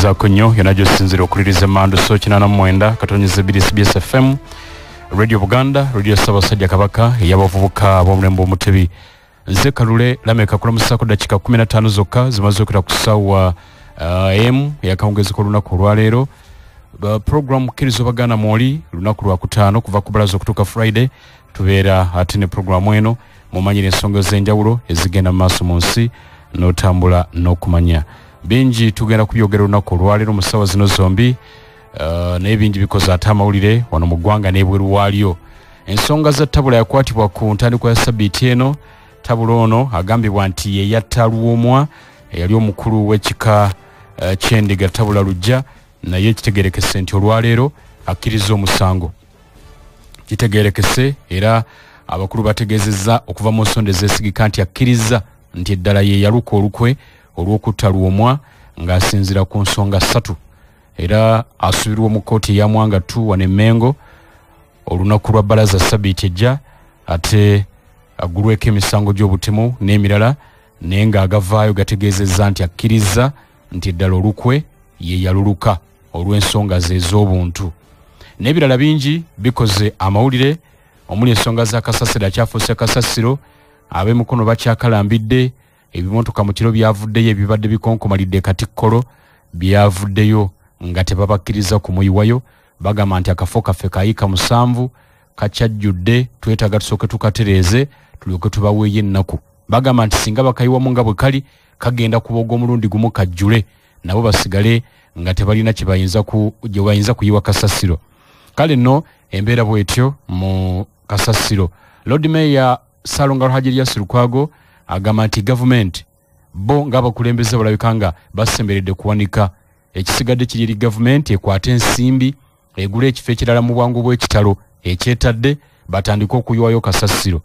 Zako nnyo yonna gy'osinziira okuliriza emmandu so 89.2 CBS FM Radio Buganda, Radio Ssaabasajja Kabaka ey'abavubuka ab'omulembe Omutebi. Nze Kalule Lameka kulamusaako dakiika 15 zokka zimaze okuyita ku ssaawa M eyakawungeezi k'olunaku olwaleero. Program Kkiriza Obagaana Mwoli lunaku lwakutaano kuva ku bbalaza okutuuka Friday tubeera ate ne programu eno mumanyire ensonga ez'enjawulo ezigenda mu maaso mu nsi n'otambula n'okumanya. Bingi tugenda kubyogera olunaku olwaleero mu ssaawa zino zombi, naye bingi bikoze ate amawulire wano mu ggwanga n'ebweru waalyo. Ensonga za Tabula yakwatibwa ku ntandikwa ya sabbiiti eno. Tabula ono agambibwa nti ye yatta Lwomwa eyali omukulu w'ekika ky'endiga Tabula Luggya, naye kitegeerekese nti olwaleero akkiriza omusango. Kitegeerekese era abakulu bategeezezza okuva mu nsonda ezeesigika nti akkiriza nti eddala ye yaluka olukwe olw'okutta Lwomwa ng'asinziira ku nsonga 3, era asuubirwa mu kkooti eya Mwanga 2 wano e Mmengo olunaku lwa bbalaza sabbiiti ejja, ate aggulweko emisango gy'obutemu n'emirala, naye ng'agavaayo gategeezezza nti akkiriza nti eddala olukwe ye yaluluka olw'ensonga ze ez'obuntu. N'ebirala bingi bikoze amawulire omuli ensonga za kasasiro akyafuuse kasasiro, ab'emikono bakyakalambidde, ebimotoka mu kiro byavuddeyo ebibadde bikonkomalidde Katikkolo byavuddeyo nga tebabakkiriza kumuyiwayo. Bagamba nti akafo kaffe kayiika 7 kakyajjudde, twetaaga tusooke tukatereeze tulyoke tubaweeyo ennaku. Bagamba nti singa bakayiwamu nga bwe kali kagenda kuboga omulundi gumu kajjule, nabo basigale nga tebalina kye bayinza kuyiwa kasasiro. Kale nno embeera bw'etyo mu kasasiro. Lord Mayor Ssalongo Hajji Erias Lukwago agamba nti gavumenti bo ng'abakulembeze balabika nga basemberedde kuwanika, ekisigadde kiri eri gavumenti ekwate ensimbi egule ekifo ekirala mu bwangu bw'ekitalo ekyetadde batandike okuyiwayo kasasiro.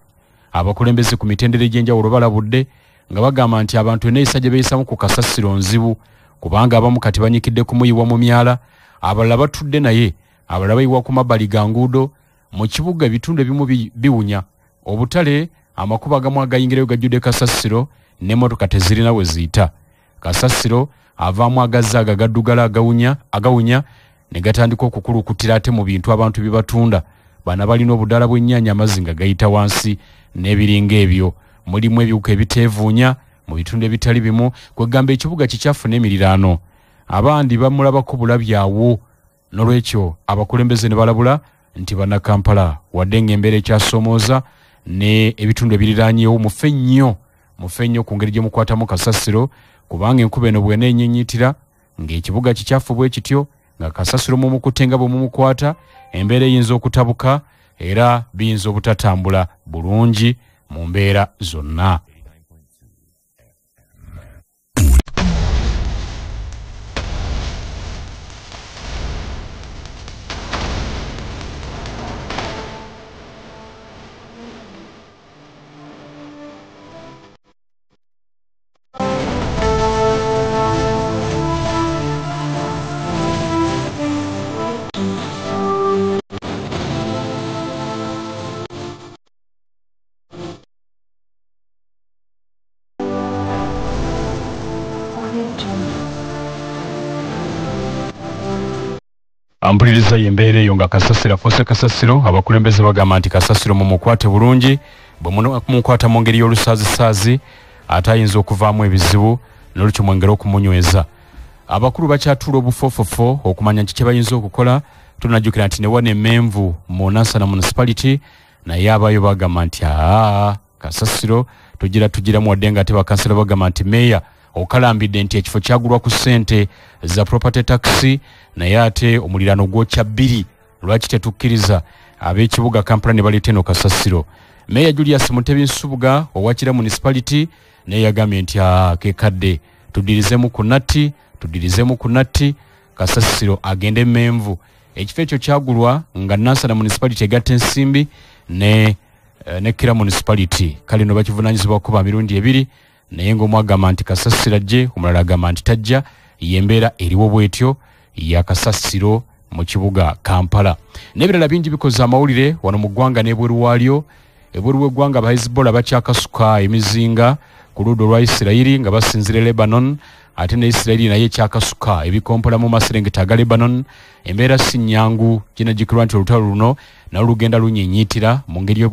Abakulembeze ku mitendera egy'enjawulo balabudde nga bagamba nti abantu enneeyisa gye beeyisamu ku kasasiro nzibu, kubanga abamu kati banyikidde kumuyiwa mu myala, abalala batudde naye, abalala bayiwa ku mabbali ga nguudo. Mu kibuga ebitundu ebimu biwunya, obutale amakubo agamu agayingirayo gajjudde kasasiro n'emmotoka tezirina we ziyita. Kasasiro avaamu agazzi ago agaddugala agawunya ne gatandika okukulukutira ate mu bintu abantu bye batunda. Bano balina obudaala bw'ennyaanya amazzi nga gayita wansi n'ebiringa ebyo. Mulimu ebiwuka ebiteevuunya mu bitundu ebitali bimu, kwegamba ekibuga kikyafu n'emiriraano. Abandi bamulabako bulabi awo. N'olwekyo abakulembeze ne balabula nti bannakampala wadde ng'embeera ekyasoomooza ne ebitundu ebiriraanyeewo, mufe nnyo ku ngeri gye mukwatamu kasasiro, kubanga enkuba eno bw'eneenyinyitira ng'ekibuga kikyafu bwe kityo, nga kasasiro mumukutte nga bwe mumukwata, embeera eyinza okutabuka era biyinza obutatambula bulungi mu mbeera zonna. Ampuliriza y'embeera eyo nga kasasiro afuuse kasasiro. Abakulembeze bagamba nti kasasiro mumukwate bulungi, bwe mumukwata mu ngeri y'olusaazisaazi ate ayinza okuvaamu ebizibu, n'olwekyo mwongere okumunyweza. Abakulu bakyatuula obufoofofo okumanya nti kye bayinza okukola. Tunajjukira nti ne wano Emmenvu mu Nansana Municipality naye abayo bagamba nti aa kasasiro tugiramu, wadde nga ate bakansala bagamba nti meeya okalambidde nti ekifo kyagulwa ku ssente za property tax, naye ate omuliraano gwokya 2, lwaki tetukkiriza ab'ekibuga Kampala ne baleeta eno kasasiro. Meeya Julius Mutebi Nsubuga owa Kira Municipality naye yagambye nti kekadde tuddirizemu ku natti, kasasiro agende Mmenvu. Ekifo ekyo kyagulwa nga Nansana Municipality egatta ensimbi ne Kira Municipality. Kale no bakivunaanyizibwako ba mirundi 2, naye ng'omu agamba nti kasasiro ajje, omulala agamba nti tajja. Y'embeera eriwo bw'etyo ya kasasiro mu kibuga Kampala. N'ebirala bingi bikoze amawulire wano mu ggwanga n'ebweru waalyo. Ebweru w'eggwanga aba Hezbollah bakyakasuka emizinga ku ludda olwa Isirayiri nga basinzira Lebanon, ate ne Isirayiri naye ekyakasuka ebikompola mu maserengeta aga Lebanon. Embeera si nnyangu, kinajjukirwa nti olutalo luno nalwo lugenda lunyiinyiitira mu ngeri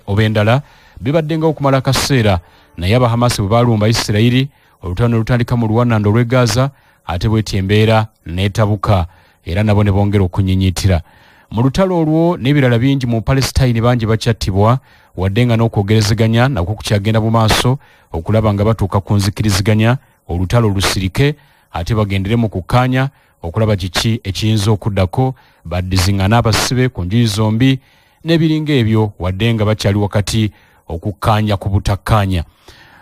oba endala. Bibadde nga okumala akaseera, naye aba Hamas bwe baalumba Isirayiri olutalo ne lutandika mu luwanando olw'e Gaza, ate bw'etyo embeera n'etabuka era nabo ne bongera okunyiinyiitira. Mu lutalo olwo n'ebirala bingi mu Palestine bangi bakyattibwa, wadde nga n'okwogerezeganya nakwo kukyagenda mu maaso okulaba nga batuuka ku nzikiriziganya, olutalo lusirike ate bagendere mu kukkaanya okulaba kiki ekiyinza okuddako, baddiziŋŋane abasibe ku njuyi zombi n'ebiringa ebyo, wadde nga bakyali wakati okukkaanya ku butakkaanya.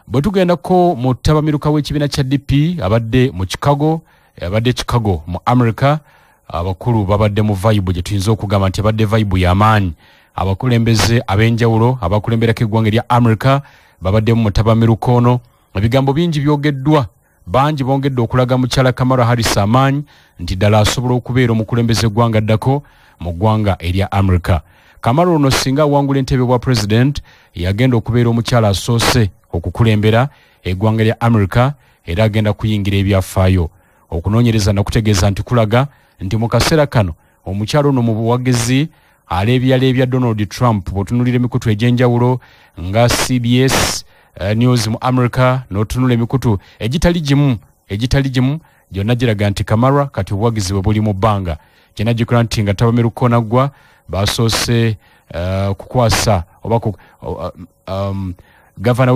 Bwe tugendako mu ttabamiruka w'ekibiina kya DP abadde mu Chicago, abadde Chicago mu America, abakulu babadde mu vibe gye tuyinza okugamba nti abadde vibe y'amaanyi. Abakulembeze ab'enjawulo abakulemberako eggwanga erya America babadde mu ttabamiruka ono. Ebigambo bingi byogeddwa, bangi bongedde okulaga mukyala Kamala Harris amaanyi nti ddala asobola okubeera omukulembeze eggwanga addako mu ggwanga erya America. Kamala ono singa awangula entebe bwa president, yagenda okubeera omukyala asoose okukulembera eggwanga lya America, era agenda kuyingira ebyafaayo. Okunoonyereza nakutegeeza nti kulaga nti mu kaseera kano omukyala ono mu buwagizi aleebyaleebya Donald Trump. Bw'otunuulira emikutu egy'enjawulo nga CBS News mu America, n'otunula emikutu egitali gimu gyonna giraga nti Kamala kati obuwagizi bwe buli mu bbanga. Kinajjukira nti nga ttabamiruka onaggwa basoose kukwasa oba gavana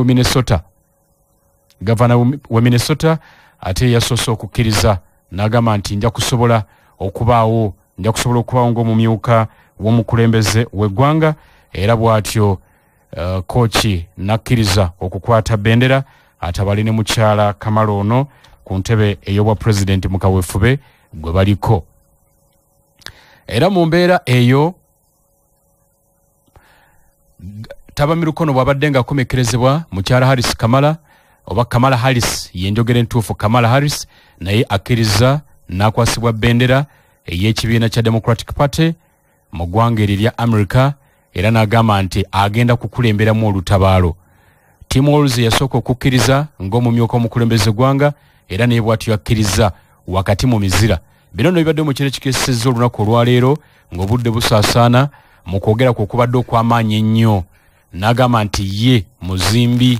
we Minnesota ate yasoose okukkiriza n'agamba nti nja kusobola okubaawo ng'omumyuka w'omukulembeze w'eggwanga, era bw'atyo kooki n'akkiriza okukwata bendera atabale ne mukyala Kamala ono ku ntebe ey'obwa pulezidenti mu kaweefube gwe baliko. Era mu mbeera eyo ttabamiruka ono bw'abadde ng'akomekkerezebwa mukyala Harris Kamala oba Kamala Harris yenjogera entuufu, Kamala Harris naye akkiriza n'akwasibwa bendera ey'ekibiina kya Democratic Party mu ggwanga eryo erya America, era n'agamba nti agenda kukulemberamu olutabaalo. Tim Walz yasooka okukkiriza ng'omumyuka omukulembeze ggwanga, era naye bw'atyo yakkiriza wakati mu mizira. Bino nno bibadde mu kiro ekikeesezza olunaku olwaleero ng'obudde busaasaana mu kwogera kwe okubadde okw'amaanyi ennyo, n'agamba nti ye muzimbi.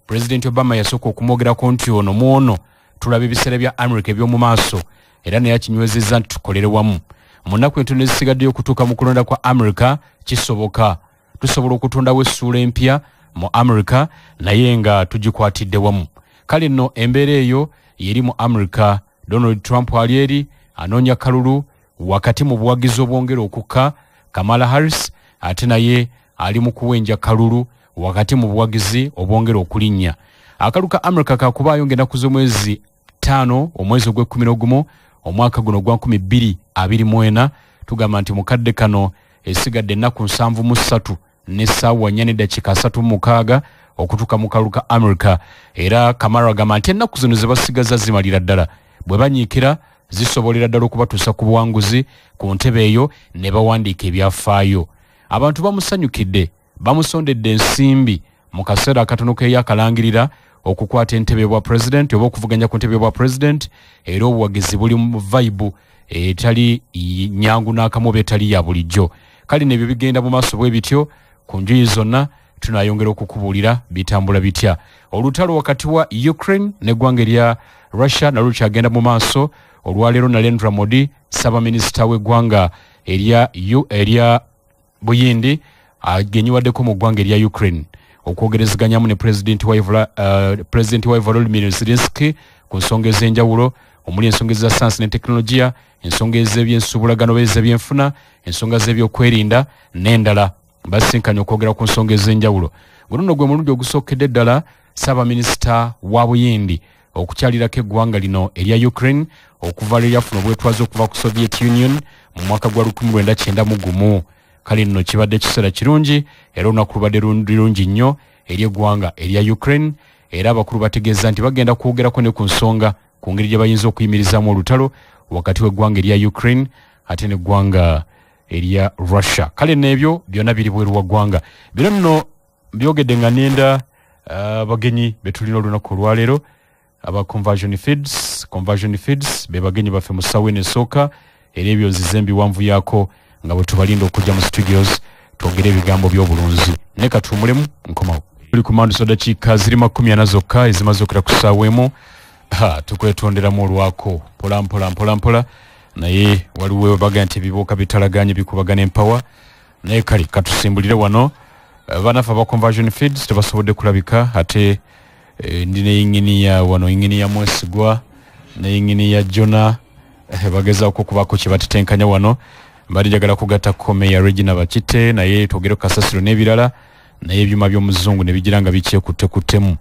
Pulezidenti Obama yasooka okumwogerako nti ono mwono tulaba ebiseera bya America eby'omu maaso, era naye akinywezezza nti tukolere wamu. Mu nnaku entono ezisigaddeyo okutuuka mu kulonda kwa America kisoboka, tusobola okutondawo essuula empya mu America naye nga tugikwatidde wamu. Kale nno embeera eyo yeri mu America. Donald Trump ali eri anoonya kalulu wakati mu buwagizi obwongera okukka. Kamala Harris ate naye ali mu kuwenja kalulu wakati mu buwagizi obwongera okulinnya. Akalu ka America kakubaayo ng'ennaku z'omwezi 5 omwezi ogw'ekkumi n'ogumu omwaka guno gwa 2024. Tugamba nti mukadde kano esigadde ennaku 73 n'essaawa 4 n'eddakiika 36 okutuuka mu kalulu ka America. Era Kamala agamba nti ennaku zino ze basigaza zimalira ddala, bwe banyiikira zisobolera ddala okubatuusa ku buwanguzi ku ntebe eyo ne bawandiika ebyafaayo. Abantu bamusanyukidde, bamusondedde ensimbi mu kaseera akatono keeyakalangirira okukwata entebe bwa president oba okuvuganya ku ntebe bwa president, era obuwagizi buli mu vibe etali nyangu n'akamu oba etali ya bulijjo. Kale nebyo bigenda mu maaso bwe bityo ku njuyi zonna, tunayongera okukubuulira bitambula bitya. Olutalo wakati wa Ukraine n'eggwanga erya Russia nalwo lukyagenda mu maaso. Olwaleero Narendra Modi, ssaabaminisita w'eggwanga erya Buyindi, agenyiwaddeko mu ggwanga erya Ukraine okwogerezeganyamu ne pulezidenti wa Volodymyr Zelensky ku nsonga ez'enjawulo omuli ensonga eza sayansi ne tekinologiya, ensonga ez'ebyensuubulagano oba ez'ebyenfuna, ensonga z'ebyokwerinda n'endala. Basinkanye okwogera ku nsonga ez'enjawulo. Guno nno gwe mulundi ogusookedde ddala ssaabaminisita wa Buyindi okukyalirako eggwanga lino erya Ukraine okuva lwe lyafuna obwetwaze okuva ku Soviet Union mu mwaka gwa 1991. Kale nno kibadde ekiseera kirungi era olunaku lubadde lulungi nnyo eri eggwanga erya Ukraine, era abakulu bategeeza nti bagenda kwogerako ne ku nsonga ku ngeri gye bayinza okuyimirizaamu olutalo wakati w'eggwanga erya Ukraine ate n'eggwanga erya Russia. Kale n'ebyo byonna biri bweru wa ggwanga. Bino nno Mbyogedde nga nenda bagenyi betulina olunaku olwaleero aba Conversion Feeds. Conversion Feeds be bagenyi baffe mu ssaawa eno esooka, era ebyo nzize mbiwanvu yaako nga bwe tubalinda okujja mu studios twogere ebigambo by'obulunzi. Naye katuwummulemu, nkomawo. Tuli ku manduso dakiika ziri 40 zokka ezimaze okukira ku ssaawa emu. Tukwetonderamu olwako mpola mpola mpola mpola, naye waliwo baga nti ebibuuka bitalaganye bikubagana empawa. Naye kale katusimbulire wano. Bannaffe aba Conversion Feeds tebasobodde kulabika, ate ndi ne yinginiya wano, yinginiya Mwesigwa ne yinginiya Jona, bagezaako okubaako kye batetenkanya wano. Mbadde njagala kugattako Meya Regina Bakite, naye twogere ku kasasiro n'ebirala, naye ebyuma by'omuzungu ne bigira nga bikyekuttekuttemu.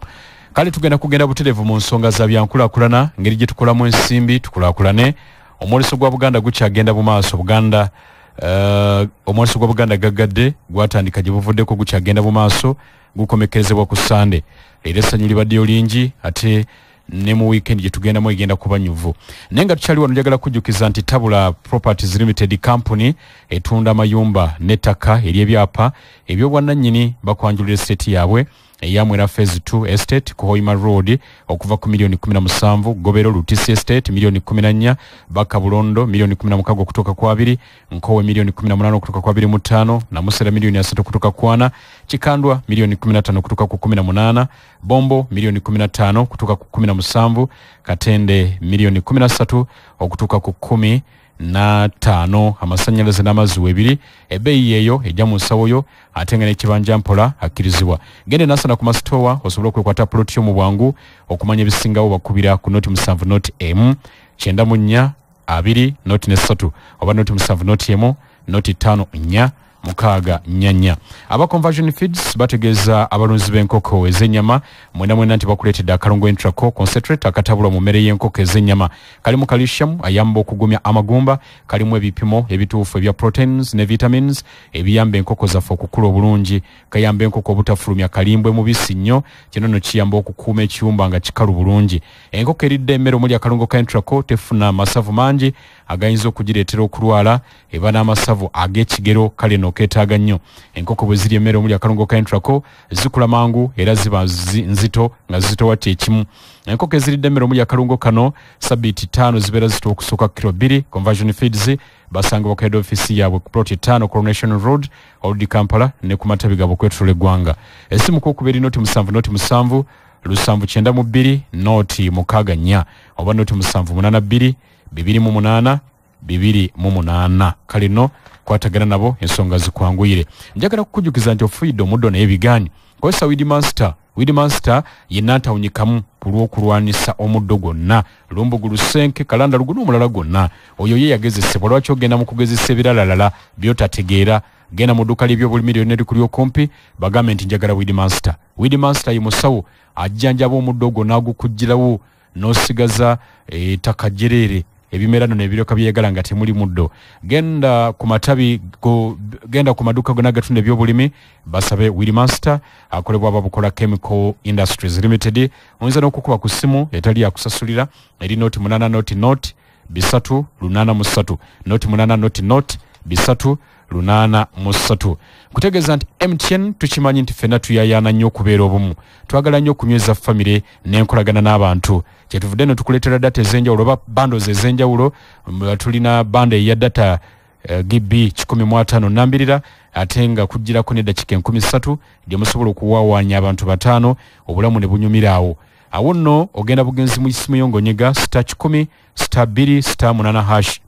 Kale tugenda kugenda butereevu mu nsonga za byankulaakulana, ngeri gye tukolamu ensimbi tukulaakulane. Omwoleso gwa Buganda gukyagenda mu maaso. Buganda omwoleso gwa Buganda gaggadde gwatandika gye buvuddeko, gukyagenda mu maaso, gukomekkerezebwa ku Sande. Era essanyu libaddeyo lingi, ate ne mu weekend gye tugendamu egenda kuba nyuvu. Naye nga tukyali wano, njagala kujjukiza nti Tabula Properties Limited Company etunda amayumba n'ettaka ery'ebyapa eby'obwannannyini. Bakwanjulira estate yaabwe eyamwera Phase 2 Estate ku Hoima Road okuva ku miliyoni 17, Gobero Lutisi Estate miliyoni 14, Baka Bulondo miliyoni 16 okutuuka ku 2, Nkowe miliyoni 18 okutuuka ku 25, Namusera miliyoni 3 okutuuka ku 4, Kikandwa miliyoni 15 okutuuka ku 18, Bombo miliyoni 15 okutuuka ku 17, Katende miliyoni 13 okutuuka ku 15. Amasannyalaze n'amazzi weebiri, ebbeeyi yeeyo ejja mu nsawo yo, ate nga n'ekibanja mpola akkirizibwa. Genda Nasana ku masitowa osobole okwekwata plot yo mu bwangu. Okumanya ebisingawo bakubira ku 070 0 94 2 03 oba 070 1 05 4 6 4 4. Aba Conversion Feeds bategeeza abalunzi b'enkoko ez'ennyama mwena mwena nti bakuleetedde akalungo Entraco Concentrate akatabulwa mu mmere y'enkoko ez'ennyama. Kalimu calcium ayamba okugumya amagumba, kalimu ebipimo ebituufu ebya proteins ne vitamins ebiyamba enkoko zaffe okukula obulungi, kayamba enkoko obutafulumya kalimbwe mubisi nnyo, kino nno kiyamba okukuuma ekiyumba nga kikalu bulungi. Enkoko eridde emmere omuli akalungo ka Entraco tefuna masavu mangi agayinza okugireetera okulwala, eba n'amasavu ag'ekigero, kale no keetaaga nnyo. Enkoko bwe zirya emmere omuli akalungo ka Entraco zikula mangu era ziba nzito nga zitowa ekimu. Enkoko eziridde emmere omuli akalungo kano sabbiiti 5 zibeera zito okusukka kiro 2. Conversion Feeds basangibwa ku head office yaabwe ku plot 5 Coronation Road, Old Kampala, ne ku matabi gaabwe okwetooloola eggwanga. Essimu ku eri 07 07 792 064 oba 0782 28 28. Kale nno kwatagana nabo ensonga zikwanguyire. Njagala kukujjukiza nti ofuuyidde omuddo naye bigaanyi, kozesa Weed Master. Weed Master ye nantawunyikamu ku lw'okulwanisa omuddo gwonna, lumbugu, lusenke, kalanda lugu n'omulala gwonna. Oyo ye yagezesebwa. Lwaki ogenda mu kugezesa ebiralalala by'otategeera? Genda mu dduuka ly'ebyobulimi lyonna erikuli okumpi, bagambe nti njagala Weed Master. Weed Master ye musawo ajjanjaba omuddo ogwo n'agukugirawo n'osigaza ettaka jjereere, ebimera nno nebiryoka byeyagala nga temuli muddo. Genda ku matabi, genda ku maduuka gonna agatunda ebyobulimi basabe Weed Master, akolebwa ababukola Chemical Industries Limited. Oyinza n'okukuba ku ssimu etali yakusasulira eri 08 00 3 83 08 00 3 83. Nkutegeeza nti MTN tukimanyi nti ffenna tuyayaana nnyo okubeera obumu, twagala nnyo okunyweza famire n'enkolagana n'abantu. Kyetuvudde no tukuleetera data ez'enjawulo oba bundles ez'enjawulo. Tulina bundle eya data GB 150 nambirira, ate nga kugirako n'eddakiika 3000 gye musobola okuwaawaanya abantu 5, obulamu ne bunyumira awo. Awo nno ogenda bugenzi mu isimu yo ng'onyiga *100 *2 *8 hash,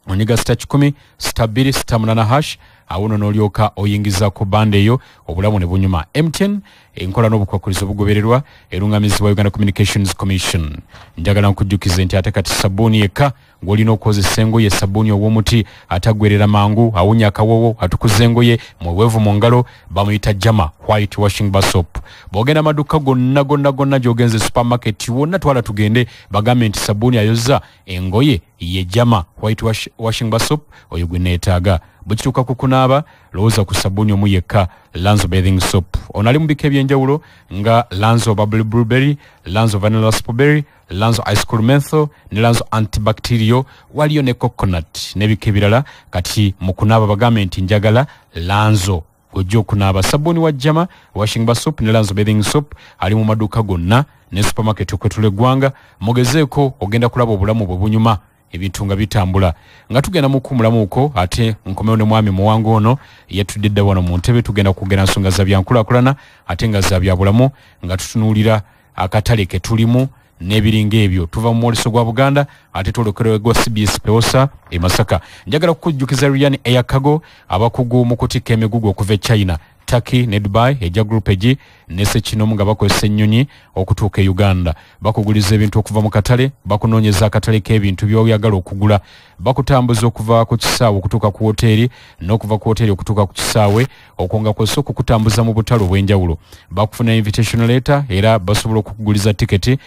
onyiga *100 *2 *8 hash, awo nno n'olyoka oyingiza ku bundle eyo, obulamu ne bunyuma. MTN enkola n'obukwakulizo bugobererwa, erungamizibwa Uganda Communications Commission. Njagala nkujjukize nti ate kati sabbuuni yekka ng'olina okukozesa engoye, sabbuuni ow'omuti ataggwerera mangu, awunya akawowo, atukuza engoye, muweevu mu ngalo, bamuyita Jama White Washing Bar Soap. Bw'ogenda amaduuka gonna gonna gonna gy'ogenze, supermarket wonna, twala tugende, bagambe nti sabbuuni ayoza engoye ye Jama White Washing Bar Soap, oyo gwe neetaaga. Bwe kituuka ku kunaaba, lowooza ku sabbuuni omu yekka, Lanzo Bathing Soap. Ono ali mu bika ebyenjawulo nga Lanzo Bubble Blueberry, Lanzo Vanilla Strawberry, Lanzo Ice Cool Menthol ne Lanzo Antibacterial, waliyo ne coconut n'ebika ebirala. Kati mu kunaaba bagambe nti njagala Lanzo Ojja okunaaba sabbuuni wa Jama washing bar soap ne Lanzo bathing soap ali mu maduuka gonna ne supermarket okwetula eggwanga. Mugezeeko, ogenda kulaba obulamu bwe bunyuma, ebintu nga bitambula. Nga tugenda mu kuwummulamuko, ate nkomewo ne mwami Muwanga ono yatudde dda wano mu ntebe. Tugenda kwogera nsonga za byankulaakulana ate nga za byabulamu, nga tutunuulira akatale ke tulimu n'ebiringa ebyo. Tuva mu mwoleso gwa Buganda ate twolekera gwa CBS Pewosa e Masaka. Njagala kukujjukiza Ryan Air Cargo, abakugu mu kutikka emigugu okuva e China, Turkey ne Dubai, ejja group egi ne Sekinomu nga bakozesa ennyonyi okutuuka e Uganda. Bakuguliza ebintu okuva mu katale, bakunoonyeza akatale k'ebintu by'oyagala okugula, bakutambuza okuva ku kisaawe okutuuka ku woteeri n'okuva ku woteeri okutuuka ku kisaawe, okwo nga kw'ossa okukutambuza mu butale obw'enjawulo. Bakufuna invitation letter era basobola okukuguliza tiketi,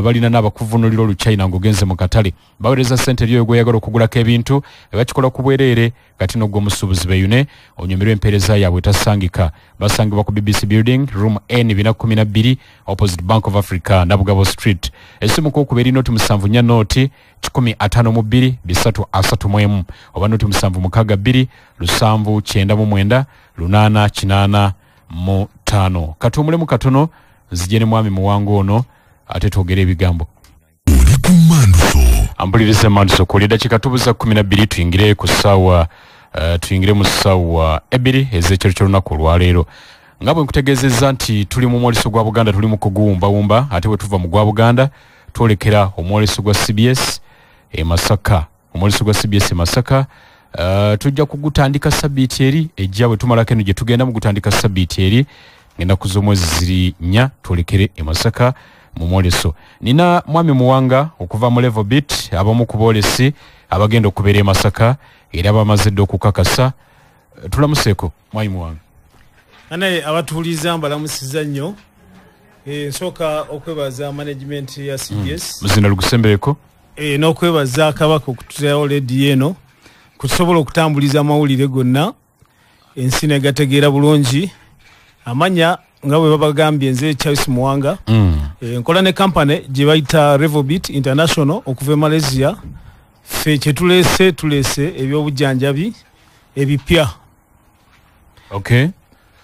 balina n'abakuvunulira Oluchina ng'ogenze mu katale. Baweereza ssente eri oyo gw'oyagala okugulako ebintu, bakikola ku bwereere. Kati n'ogwo omusuubuzi beeyune onyumirwe empeereza yaabwe etasangika. Basangibwa ku BBC building, room N 412, opposite Bank of Africa, Nabugabo Street. Essimu kw'okuba eri 074 0 152 331 oba 076 2 799 885. Katuwummulemu katono, nzije ne mwami Muwanga ono ate twogere ebigambo. Oli ku Manduso. Ampuliriza Manduso kuli eddakiika tubuza 12 tuyingire ku ssaawa tuyingire mu ssaawa 2 ez'ekiro ky'olunaku olwaleero. Nga bwe nkutegeezezza nti tuli mu mwoleso gwa Buganda, tuli mu kuguwumbawumba, ate bwe tuva mu gwa Buganda twolekera omwoleso gwa CBS e Masaka. Omwoleso gwa CBS e Masaka tujja kugutandika sabbiiti eri ejja. Bwe tumalako eno gye tugenda mu gutandika sabbiiti eri ng'ennaku z'omwezi ziri 4, twolekere e Masaka mu mwoleso. Nina mwami Muwanga okuva mu Level Bit, abamu ku boolesi abagenda okubeera e Masaka era bamaze dda okukakasa. Tulamuseeko mwami Muwanga. Anaye abatuuliza mbalamusiza nnyo. Nsooka okwebaza management ya CBS. Muzinda lugusembereko. N'okwebaza Kabaka okututerawo leediyo eno kutusobola okutambuliza amawulire gonna ensi negategeera bulungi. Amanya nga bwe babagambye, nze Charles Muwanga. Nkola ne company gye bayita Revobit International okuva e Malaysia. Ffe kye tuleese, tuleese ebyobujjanjabi ebipya.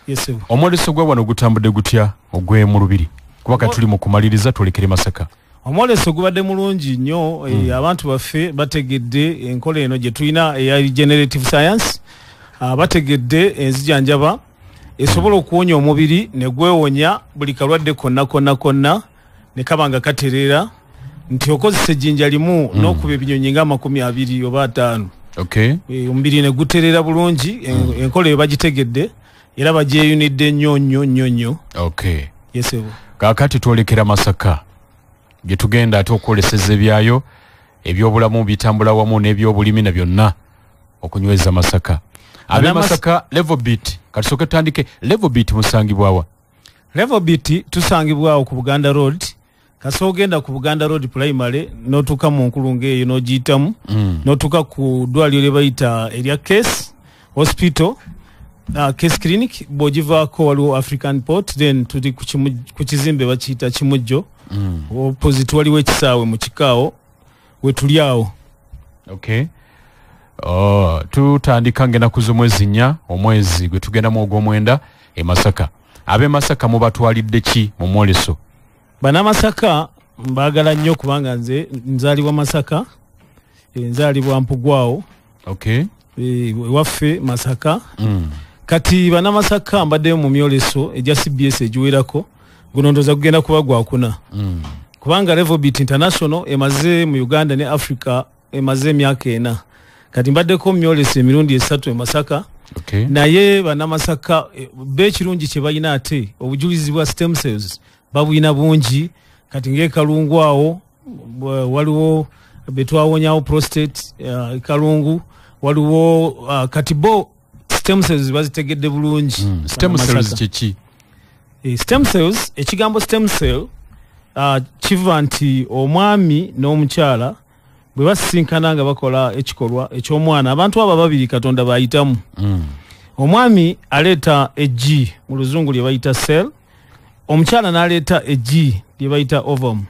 Yes, sir. Omwoleso gwa wano gutambudde gutya ogw'e mu Lubiri? Kuba kati tuli mu kumaliriza, twolekere Masaka. Omwoleso gubadde mulungi nnyo. Abantu baffe bategedde enkola eno gye tulina eya regenerative science. Bategedde enzijanjaba esobola okuwonya omubiri ne gwewonya buli kalwadde konna konna konna ne kaba nga katereera, nti okozesa ejjinja limu n'okuba ebinyonyi nga 20 oba 50. Omubiri ne gutereera bulungi. Enkola eyo bagitegedde era bagyeyunidde nnyo nnyo nnyo nnyo. Yes, sir. Kaakati twolekera Masaka gye tugenda ate okwoleseza ebyayo ebyobulamu bitambula wamu n'ebyobulimi na byonna okunyweza Masaka. Ab'e Masaka, Level Bit, katusooke tutandike. Level Bit musangibwawa? Level Bit tusangibwawo ku Buganda Road. Kasooka ogenda ku Buganda Road Primary n'otuuka mu nkulungo eyo n'ogiyitamu, n'otuuka ku ddwaliro lye bayita erya Case Hospital, Case Clinic. Bw'ogivaako waliwo African Port, then tuli ku kizimbe bakiyita Kimujjo. Opposite waliwo ekisaawe mu kikaawo, we tuli awo. Okay. Tutandika ng'ennaku z'omwezi 4 omwezi gwe tugendamu ogw'omwenda e Masaka. Ab'e Masaka mubatwalidde ki mu mwoleso? Bannamasaka mbaagala nnyo kubanga nze nzaalibwa Masaka, nzaalibwa Mpugwawo. Ewaffe Masaka. Kati Bannamasaka mbaddeyo mu myoleso egya CBS egiwerako, guno ndowooza gugenda kuba gwakuna. Kubanga Revobit International emaze mu Uganda ne Africa emaze emyaka 4. Kati mbaddeko mu myoleso emirundi 3 e Masaka. Naye Bannamasaka bo ekirungi kye balina ate obujulizi bwa stem cells babulina bungi. Kati ng'ekalungu awo waliwo betwawonyawo prostate, kalungu waliwo kati bo stem cells bazitegedde bulungi. Stem cells kiki? Stem cells, ekigambo stem cell kiva nti omwami n'omukyala bwe basisinkana nga bakola ekikolwa eky'omwana, abantu abo babiri Katonda bayitamu. Omwami aleeta eggi, mu luzungu lye bayita cell, omukyala n'aleeta eggi lye bayita ovum.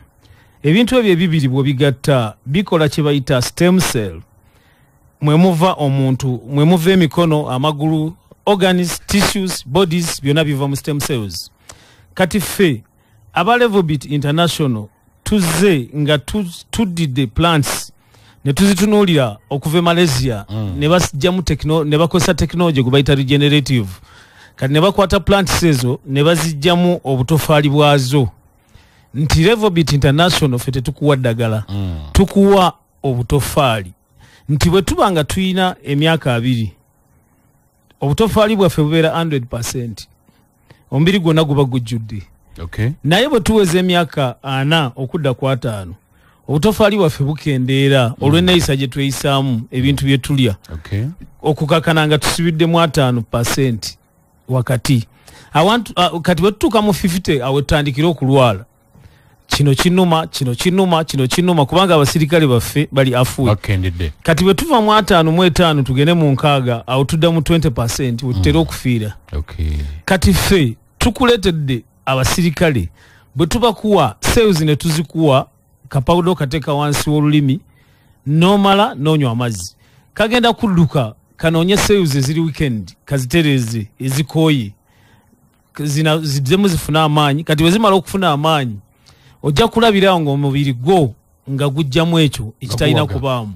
Ebintu ebyo ebibiri bw'obigatta bikola kye bayita stem cell, mwe muva omuntu, mwe muva emikono, amagulu, Organs, tissues, bodies byonna biva mu stem cells. Kati ffe aba Levobit International tuzze nga tuddidde plants ne tuzitunuulira okuva e Malaysia, ne basijjamu ne bakozesa technology gwe bayita regenerative. Kati ne bakwata plants ezo ne bazijjamu obutofaali bwazo. Nti Levobit International ffe tetukuwa ddagala, tukuwa obutofaali. Nti bwe tuba nga tuyina emyaka 2, obutofaali bwaffe bubeera 100%, omubiri gwonna guba gujjudde. Naye bwe tuweza emyaka 4 okudda ku 5, obutofaali bwaffe bukendeera olw'enneeyisa gye tweyisaamu, ebintu bye tulya, okukakana nga tusibiddemu 5% wakati. Awantu kati bwe tutuuka mu 50, awo tutandikira okulwala. Kino kinuma, kino kinuma, kino kinuma, kubanga abasirikale baffe bali afuwe. Kati bwe tuva mu 5 mu 5 tugende mu 6, awo tudda mu 20% we tutera okufiira. Kati ffe tukuleetedde abasirikale, bwe tubakuwa cells ne tuzikuwa kapawudo kateeka wansi w'olulimi, n'omala n'onywa amazzi. Kagenda kudduka kanoonye cells eziri weekend, kazitereeze ezikooye, ziddemu zifune amaanyi. Kati bwe zimala okufuna amaanyi, ojja kulabirawo ng'omubiri gwo nga gujjamu ekyo ekitalina kubaamu.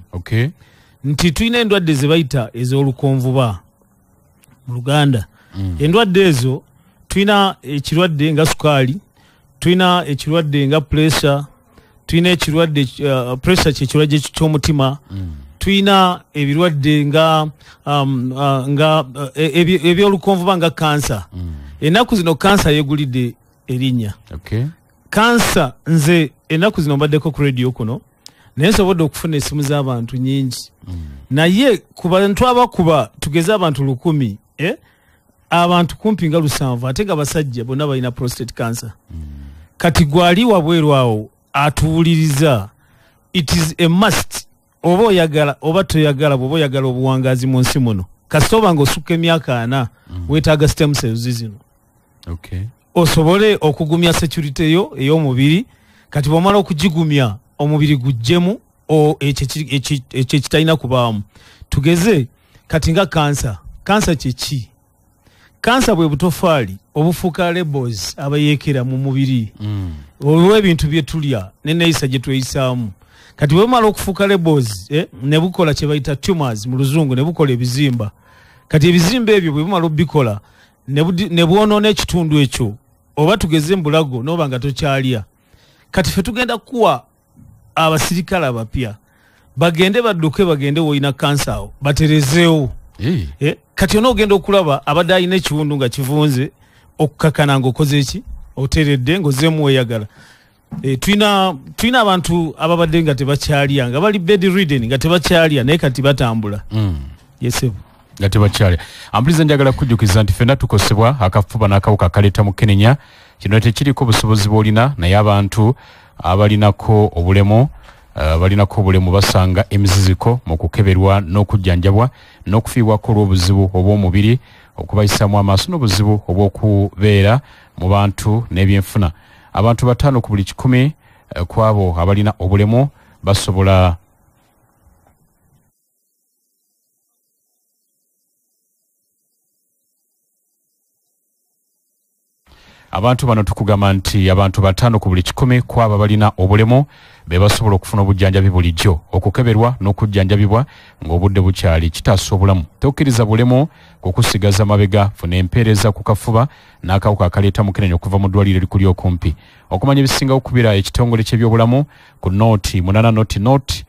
Nti tulina endwadde ze bayita ez'olukonvuba mu Luganda. Endwadde ezo tulina ekirwadde nga sukaali, tulina ekirwadde nga pressure, tulina ekirwadde pressure kyekirwadde ky'omutima, tulina ebirwadde nga ebyolukonvuba nga kansa. Ennaku zino kansa yeegulidde erinnya. Kansa, nze ennaku zino mbaddeko ku radio kuno, naye nsobodde okufuna essimu z'abantu nnyingi. Naye ku bantu abakuba, tugeze abantu 1000, abantu kumpi nga 7 ate nga basajja bonna balina prostate cancer. Kati gwali wabweru awo atuwuliriza, it is a must, oba oyagala oba toyagala, bw'oba oyagala obuwangaazi mu nsi muno, kasita oba ng'osukka emyaka 40, weetaaga stem cells zino. Osobole okugumya security yo ey'omubiri. Kati bw'omala okugigumya, omubiri gujjemu ekyo ekitalina kubaamu. Tugeze kati nga kansa. Kansa kyeki? Kansa bwe butofaali obufuuka rebels abayeekera mu mubiri olw'ebintu bye tulya n'enneeyisa gye tweyisaamu. Kati bwe bumala okufuuka rebels, ne bukola kye bayita tumors mu luzungu, ne bukola ebizimba. Kati ebizimba ebyo bwe bumala obikola ne bwonoona ekitundu ekyo, oba tugeze mbulago n'oba nga tokyalya. Kati ffe tugenda kuwa abasirikale abapya bagende badduke, bagende woolina kansa awo baterezeewo. Kati onoogenda okulaba abadde alina ekiwundu nga kivunze, okukakana ng'okoze eki, oteredde ng'ozzeemu weeyagala. Tulina abantu ababadde nga tebakyalya, nga bali bedridden, nga tebakyalya, naye kati batambula. Yesebo. Nga tebakyalya. Ambuliza, njagala kujjukiza nti ffenna tukosebwa akafuba n'akawuka akaleeta mukenenya. Kino tekiriko busobozi bw'olina, naye abantu abalinako obulemu basanga emiziziko mu kukeberwa n'okujjanjabwa n'okufiibwako olw'obuzibu obw'omubiri, okubayisaamu amaaso n'obuzibu obw'okubeera mu bantu n'ebyenfuna. Abantu 5 ku buli 100 ku abo abalina obulemu basobola abantu bano tukugamba nti abantu 5 ku buli 100 ku abo abalina obulemu be basobola okufuna obujjanjabi bulijjo. Okukeberwa n'okujjanjabibwa ng'obudde bukyali kitaasa obulamu. Tokkiriza bulemu kukusigaza mabega. Funa empeereza ku kafuba n'akawuka akaleeta mukenenya okuva mu ddwaliro erikuli okumpi. Okumanya ebisingawo, okubira ekitongole ky'ebyobulamu ku 08 00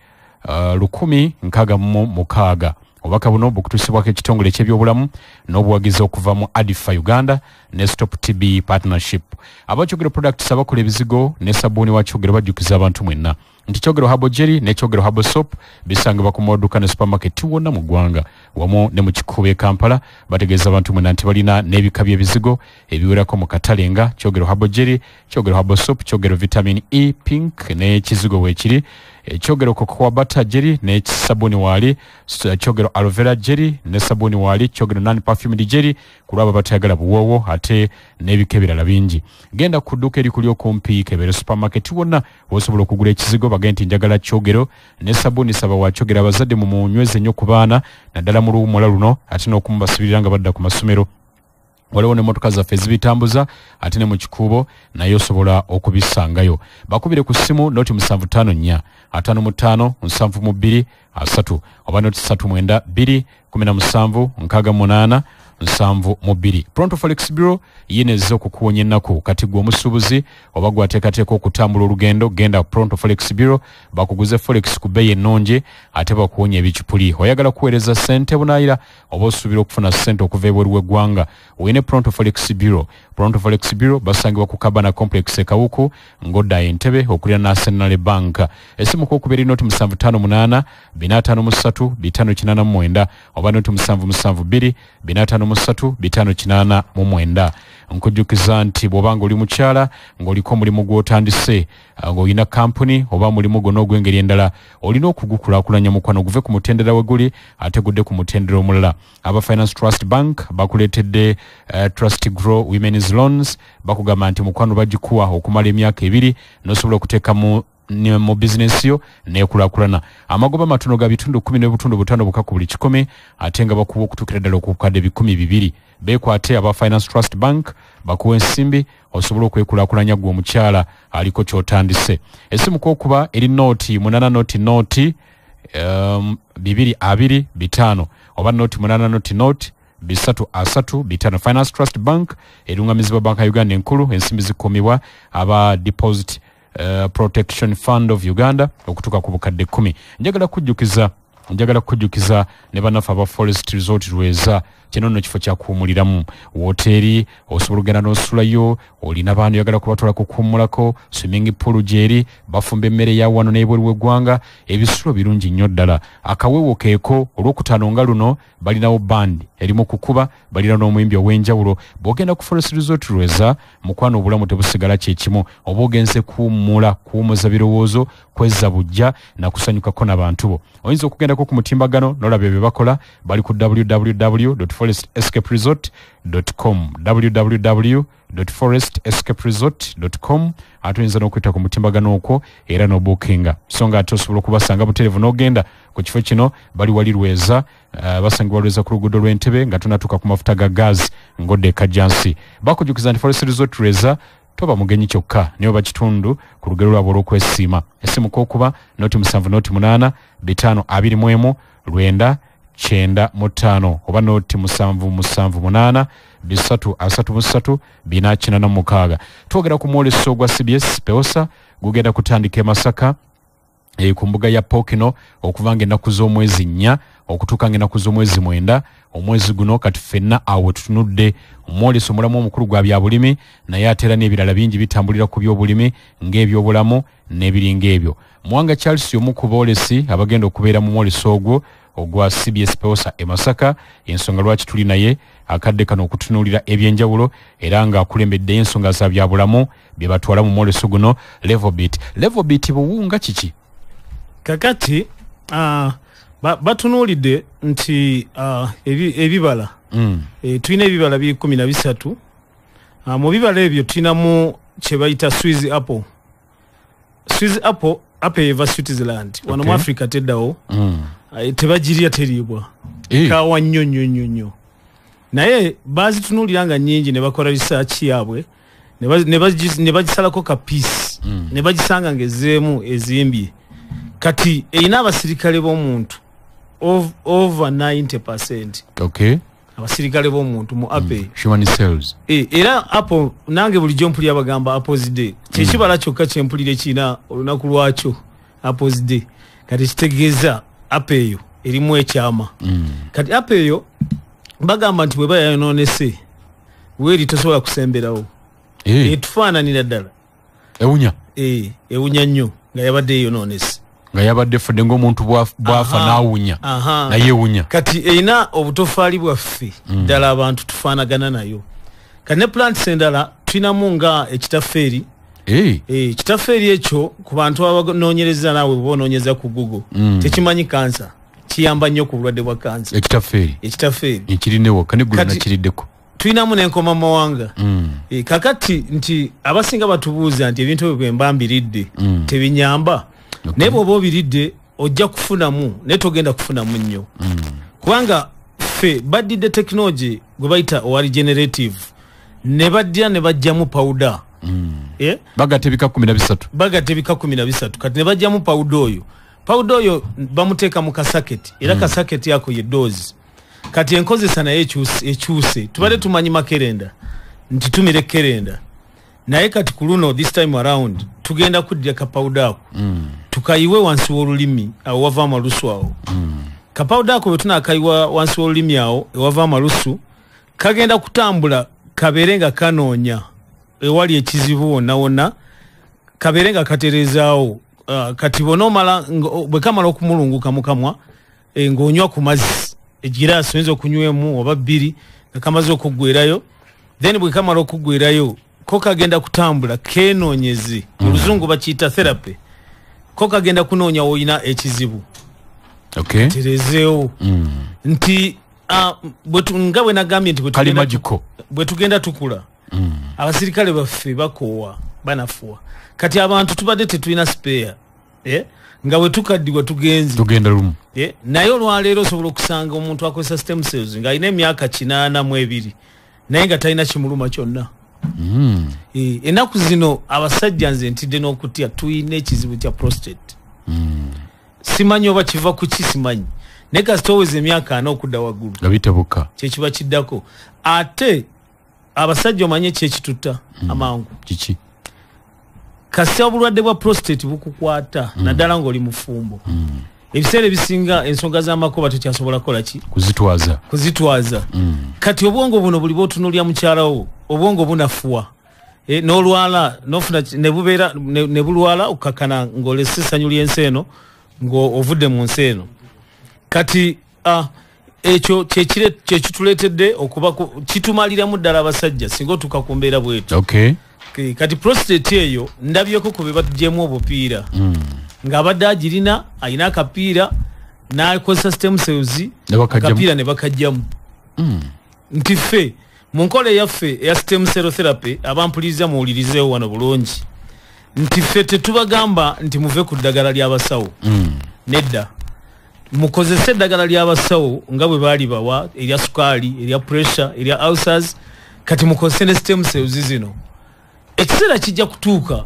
1066. Obubaka buno bukutuusibwako ekitongole eky'ebyobulamu n'obuwagizi okuva mu Adifa Uganda ne Stop TB Partnership. Abakyogero Products abakola ebizigo ne sabbuuni wa Kyogero bajjukiza abantu mwenna nti Kyogero Herbal Jelly ne Kyogero Herbal Soap bisangibwa ku maduuka ne supermarket wonna mu ggwanga wamu ne mu Kikuubo e Kampala. Bategeeza abantu mwenna nti balina n'ebika by'ebizigo ebiwerako mu katale nga Kyogero Herbal Jelly, Kyogero Herbal Soap, Kyogero Vitamin E Pink n'ekizigo weekiri. Ekyogero cocoa butter jelly ne sabuni wali, kyogero aloe vera jelly ne sabuni wali, kyogero non perfumed jelly kulaba batayagala buwowo ate n'ebika ebirala bingi. Genda ku dduuka erikuli okumpi, kebere supermarket wonna osobola okugula ekizigo, bagende nti njagala kyogero ne sabuni. Saba wa kyogero. Abazadde mumunyweze nnyo ku baana naddala mu luwummula luno, ate n'okumubasibirira nga badda ku masomero. Waliwo n'emmotoka zaffe ezibitambuza, ate ne mu kikuubo naye osobola okubisangayo. Bakubire ku ssimu 075 55 72 3 oba 039 2 17 68 72. Pronto Forex Bureau yineza okukuwonya ennaku. Kati gwe omusuubuzi oba gwateekateeka okutambula olugendo, genda Pronto Forex Bureau bakuguze forex ku bbeeyi ennungi ate bakuwonya ebicupuli. Oyagala kuweereza ssente bunaayira oba osuubira okufuna ssente okuva ebweru w'eggwanga, oyine Pronto Forex Bureau. Pronto Forex Bureau basangibwa ku Kabana Complex e Kawuku ng'odda Entebbe okuliraana Centenary Bank. Essimu kwokubiri 0758 453 589 oba 0772 453 589. Nkujjukiza nti bw'obanga oli mukyala ng'oliko omulimu gw'otandise, ng'olina kampuni oba mulimu gwonna ogw'engeri endala, olina okugukulaakulanya mukwano guve ku mutendera we guli ate gudde ku mutendera omulala. Aba Finance Trust Bank bakuleetedde Trust Grow Women's Loans. Bakugamba nti mukwano bagikuwa okumala emyaka 2 n'osobola okuteeka mu bizinensi yo nekulaakulana. Amagoba matono ga 10.5 bukka ku buli 100, ate nga bakuwa okutuukira ddala ku bukadde 200. Beekwate aba Finance Trust Bank bakuwa ensimbi osobola okwekulaakulanya gwe omukyala aliko ky'otandise. Essimu kwokuba eri 0 8 0 0 2 2 5 oba 0 8 0 0 3 3 5. Finance Trust Bank erungamizibwa Banka Uganda enkulu. Ensimbi zikuumibwa aba Deposit Protection Fund of Uganda okutuuka ku bukadde 10. Njagala kujjukiza ne bannaffe aba Forest Resort Lweza. Kino nno kifo kya kuwummuliramu, woteeri osobola ogenda n'osulayo, olina baana oyagala kubatwala kukuwummulako, swimming pool gyeri, bafumba emmere ya wano n'ebweru w'eggwanga, ebisulo birungi nnyo ddala. Akawewo keeko olwokutaano nga luno balinawo band erimu kukuba, balina n'omuyimbi ow'enjawulo. Bw'ogenda ku Forest Resort Lweza mukwano obulamu tebusigala kyekimu, oba ogenze kuwummula, kuwummuza birowoozo, kwezza bujja na kusanyukako n'abantu bo. Oyinza okugendako ku mutimbagano n'olaba ebyo bakola, bali ku www.forestescaperesort.com, www.forestescaperesort.com. Ate oyinza n'okuyita ku mutimbagano okwo era n'obuukinga. So nga ate osobola okubasanga butereevu n'ogenda ku kifo kino, bali wali Lweza, basangibwa Lweza ku luguudo lw'Entebe nga tonatuuka ku mafuta ga gas ng'odda e Kajjansi. Bakujjukiza nti Forest Resort Lweza toba mugenyi kyokka naye oba kitundu ku lugero lwabwe olw'okwesiima. Essimu kwokuba 0 7 0 8 5 21 9 95 oba 0 7 7 8 3 3 3 4 86. Twogera ku mwoleso gwa CBS Peosa gugenda kutandika e Masaka ku mbuga ya Pokino okuva ng'ennaku z'omwezi 4 okutuuka ng'ennaku z'omwezi 9 omwezi guno. Kati ffenna awo tutunudde omwoleso omulamu omukulu gwa byabulimi, naye ate era n'ebirala bingi bitambulira ku byobulimi ng'ebyobulamu n'ebiringa ebyo. Muwanga Charles omu ku boolesi abagenda okubeera mu mwoleso ogwo ogwa CBS Peosa e Masaka, ensonga lwaki tuli naye akadde kano okutunuulira ebyenjawulo era ng'akulembeddeyo ensonga za byabulamu bye batwala mu mwoleso guno. Levobit, Levobit buwunga kiki? Kakati batunuulidde nti ebibala tulina ebibala biri 13. Mu bibala ebyo tulinamu kye bayita Swiss apple. Swiss apple, apple eva Switzerland, wano mu Africa teddawo. Tebagirya, teriibwa, kawa nnyo nnyo nnyo nnyo, naye bazitunuulira nga nnyingi ne bakola research yaabwe ne bagisalako ka piece ne bagisanga ng'ezzeemu ezimbye. Kati erina abasirikale b'omuntu over 90%. Abasirikale b'omuntu mu apple. Human cells. Era apple nange bulijjo mpulira bagamba apples day, kyekibala kyokka kyempulira ekirina olunaku lwakyo, apples day. Kati kitegeeza apple eyo erimu ekyama. Kati apple eyo bagamba nti bweba yayonoonese weeri tosobola kusemberawo. Etufaananira ddala. Ewunya. Ewunya nnyo nga yabadde eyonoonese, nga yabadde efudde ng'omuntu bw'afa n'awunya, naye ewunya. Kati erina obutofaali bwaffe ddala, abantu tufaanagana nayo. Kati ne plants endala tulinamu nga ekitafeeri. Kitafeeri ekyo ku bantu abanoonyereza, naawe bwe onoonyeza ku Google, tekimanyi kansa, kiyamba nnyo ku bulwadde bwa kansa. Ekitafeeri. Ekitafeeri ekirinewo kanegula nakiriddeko. Tulinamu n'enkoma mawanga. Kakati nti abasinga batubuuza nti ebintu ebyo bwe mba mbiridde tebinyamba. Naye bw'oba obiridde ojja kufunamu, naye togenda kufunamu nnyo. Kubanga ffe baddidde tekinologi gwe bayita owa regenerative, ne baddira ne bajjamu powder. Bagatta ebika 13. Bagatta ebika 13. Kati ne bajjamu powder oyo. Powder oyo bamuteeka mu kasaketi, era kasaketi ako ye dose. Kati enkozesa naye ekyuse. Tubadde tumanyi makerenda nti tumire kerenda, naye kati ku luno this time around tugenda kuddira kapawuda ako tukayiwe wansi w'olulimi awo wava amalusu awo. Kapawuda ako bwe tunaakayiwa wansi w'olulimi awo ewava amalusu, kagenda kutambula kabeere nga kanoonya ewali ekizibu wonna wonna, kabeere nga katerezaawo. Kati bw'onoomala, bwe kamala okumulunguka mu kamwa, ng'onywa ku mazzi egiraasi oyinza okunywemu oba 2 nga kamaze okuggwerayo. Then bwe kamala okuggwerayo ko kagenda kutambula kenoonyeze, mu luzungu bakiyita therapy. Ko kagenda kunoonya woolina ekizibu, terezeewo. Nti nga bwe nagambye nti bwe tugenda tukula, abasirikale baffe bakoowa, banafuwa. Kati abantu tubadde tetulina spare, nga bwe tukaddibwa tugenze tugenda lumu. Naye olwaleero osobola okusanga omuntu akozesa stem cells ng'alina emyaka 82 naye nga talina kimuluma kyonna. Ennaku zino abasajja nze ntidde n'okutya, tuyina ekizibu kya prostate. Simanyi oba kiva ku ki, simanyi, naye kasita oweza emyaka 40 okudda waggulu nga bitabuka, kyekiba kiddako. Ate abasajja omanye kyekitutta amangu kiki? Kasita obulwadde bwa prostate bukukwata, naddala ng'oli mufumbo, ebiseera ebisinga ensonga z'amakoba tokyasobola kukola ki? Kuzitwaza. Kati obwongo buno buli bw'otunuulira mukyala wo, obwongo bunafuwa, n'olwala n'ofuna ne bubeera ne bulwala okkakkana ng'olese essanyu ly'ensi eno ng'ovudde mu nsi eno. Kati ekyo kyekituleetedde okuba kitumaliramu ddala abasajja singa otuuka ku mbeera bw'etyo. Kati prostate eyo ndabyeko ku be batuggyemu obupiira, ng'abadde agirina alina akapiira n'akozesa stem cells akapiira ne bakajjamu. Nti ffe mu nkola eyaffe eya stem cell therapy, abampuliriza muwulirizeewo wano bulungi, nti ffe tetubagamba nti muve ku ddagala ly'abasawo. Nedda, mukozese eddagala ly'abasawo nga bwe baali bawa erya sukaali, erya pressure, erya ulcers. Kati mukozese ne stem cells zino. Ekiseera kijja kutuuka,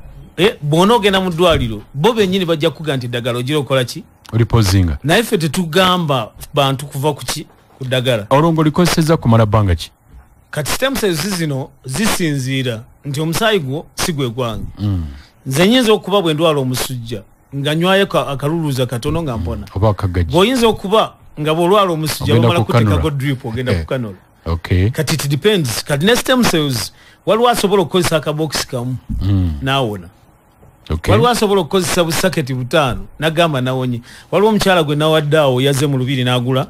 bw'onoogenda ogenda mu ddwaliro bo bennyini bajja kukuga nti eddagala ogira okola ki? Olipozinga. Naye ffe tetugamba bantu kuva ku ki? Ku ddagala. Olwo ng'olikozesezza kumala bbanga ki? Kati stem cells zino zisinziira nti omusaayi gwo si gwe gwange. Nze nnyinza okuba bwe ndwala omusujja nga nywayo akaluluza katono nga mpona. Oba akagajja. Bw'oyinza okuba nga bw'olwala omusujja bamala kuteekako drip ogenda kukanula. Kati it depends. Kati ne stem cells waliwo asobola okukozesa akabokisi kamu n'awona. Waliwo asobola okukozesa busaketi 5 n'agamba nawonye. Waliwo omukyala gwe nawadde awo yazze mu lubiri n'agula,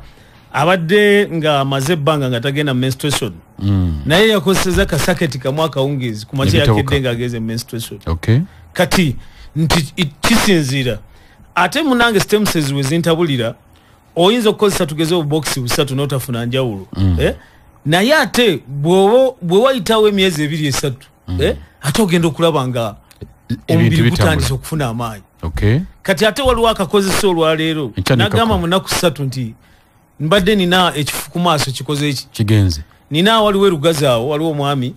abadde nga amaze ebbanga nga tagenda menstruation, naye yakozeseza kasaketi kamu akawungeezi, ku makya yakedde ng'ageze menstruation. Kati nti kisinziira. Ate munange stem cells we zintabulira, oyinza okukozesa tugeze obubokisi 3 n'otafuna njawulo. Naye ate bwe wayitawo emyezi 2 3, ate ogenda okulaba nga omubiri gutandise okufuna amaanyi. Kati ate waliwo akakozesa olwaleero n'agamba mu nnaku 3 nti mbadde nina ekifu ku maaso kikoze eki? Kigenze. Nina waliwo erugazi awo, waliwo omwami,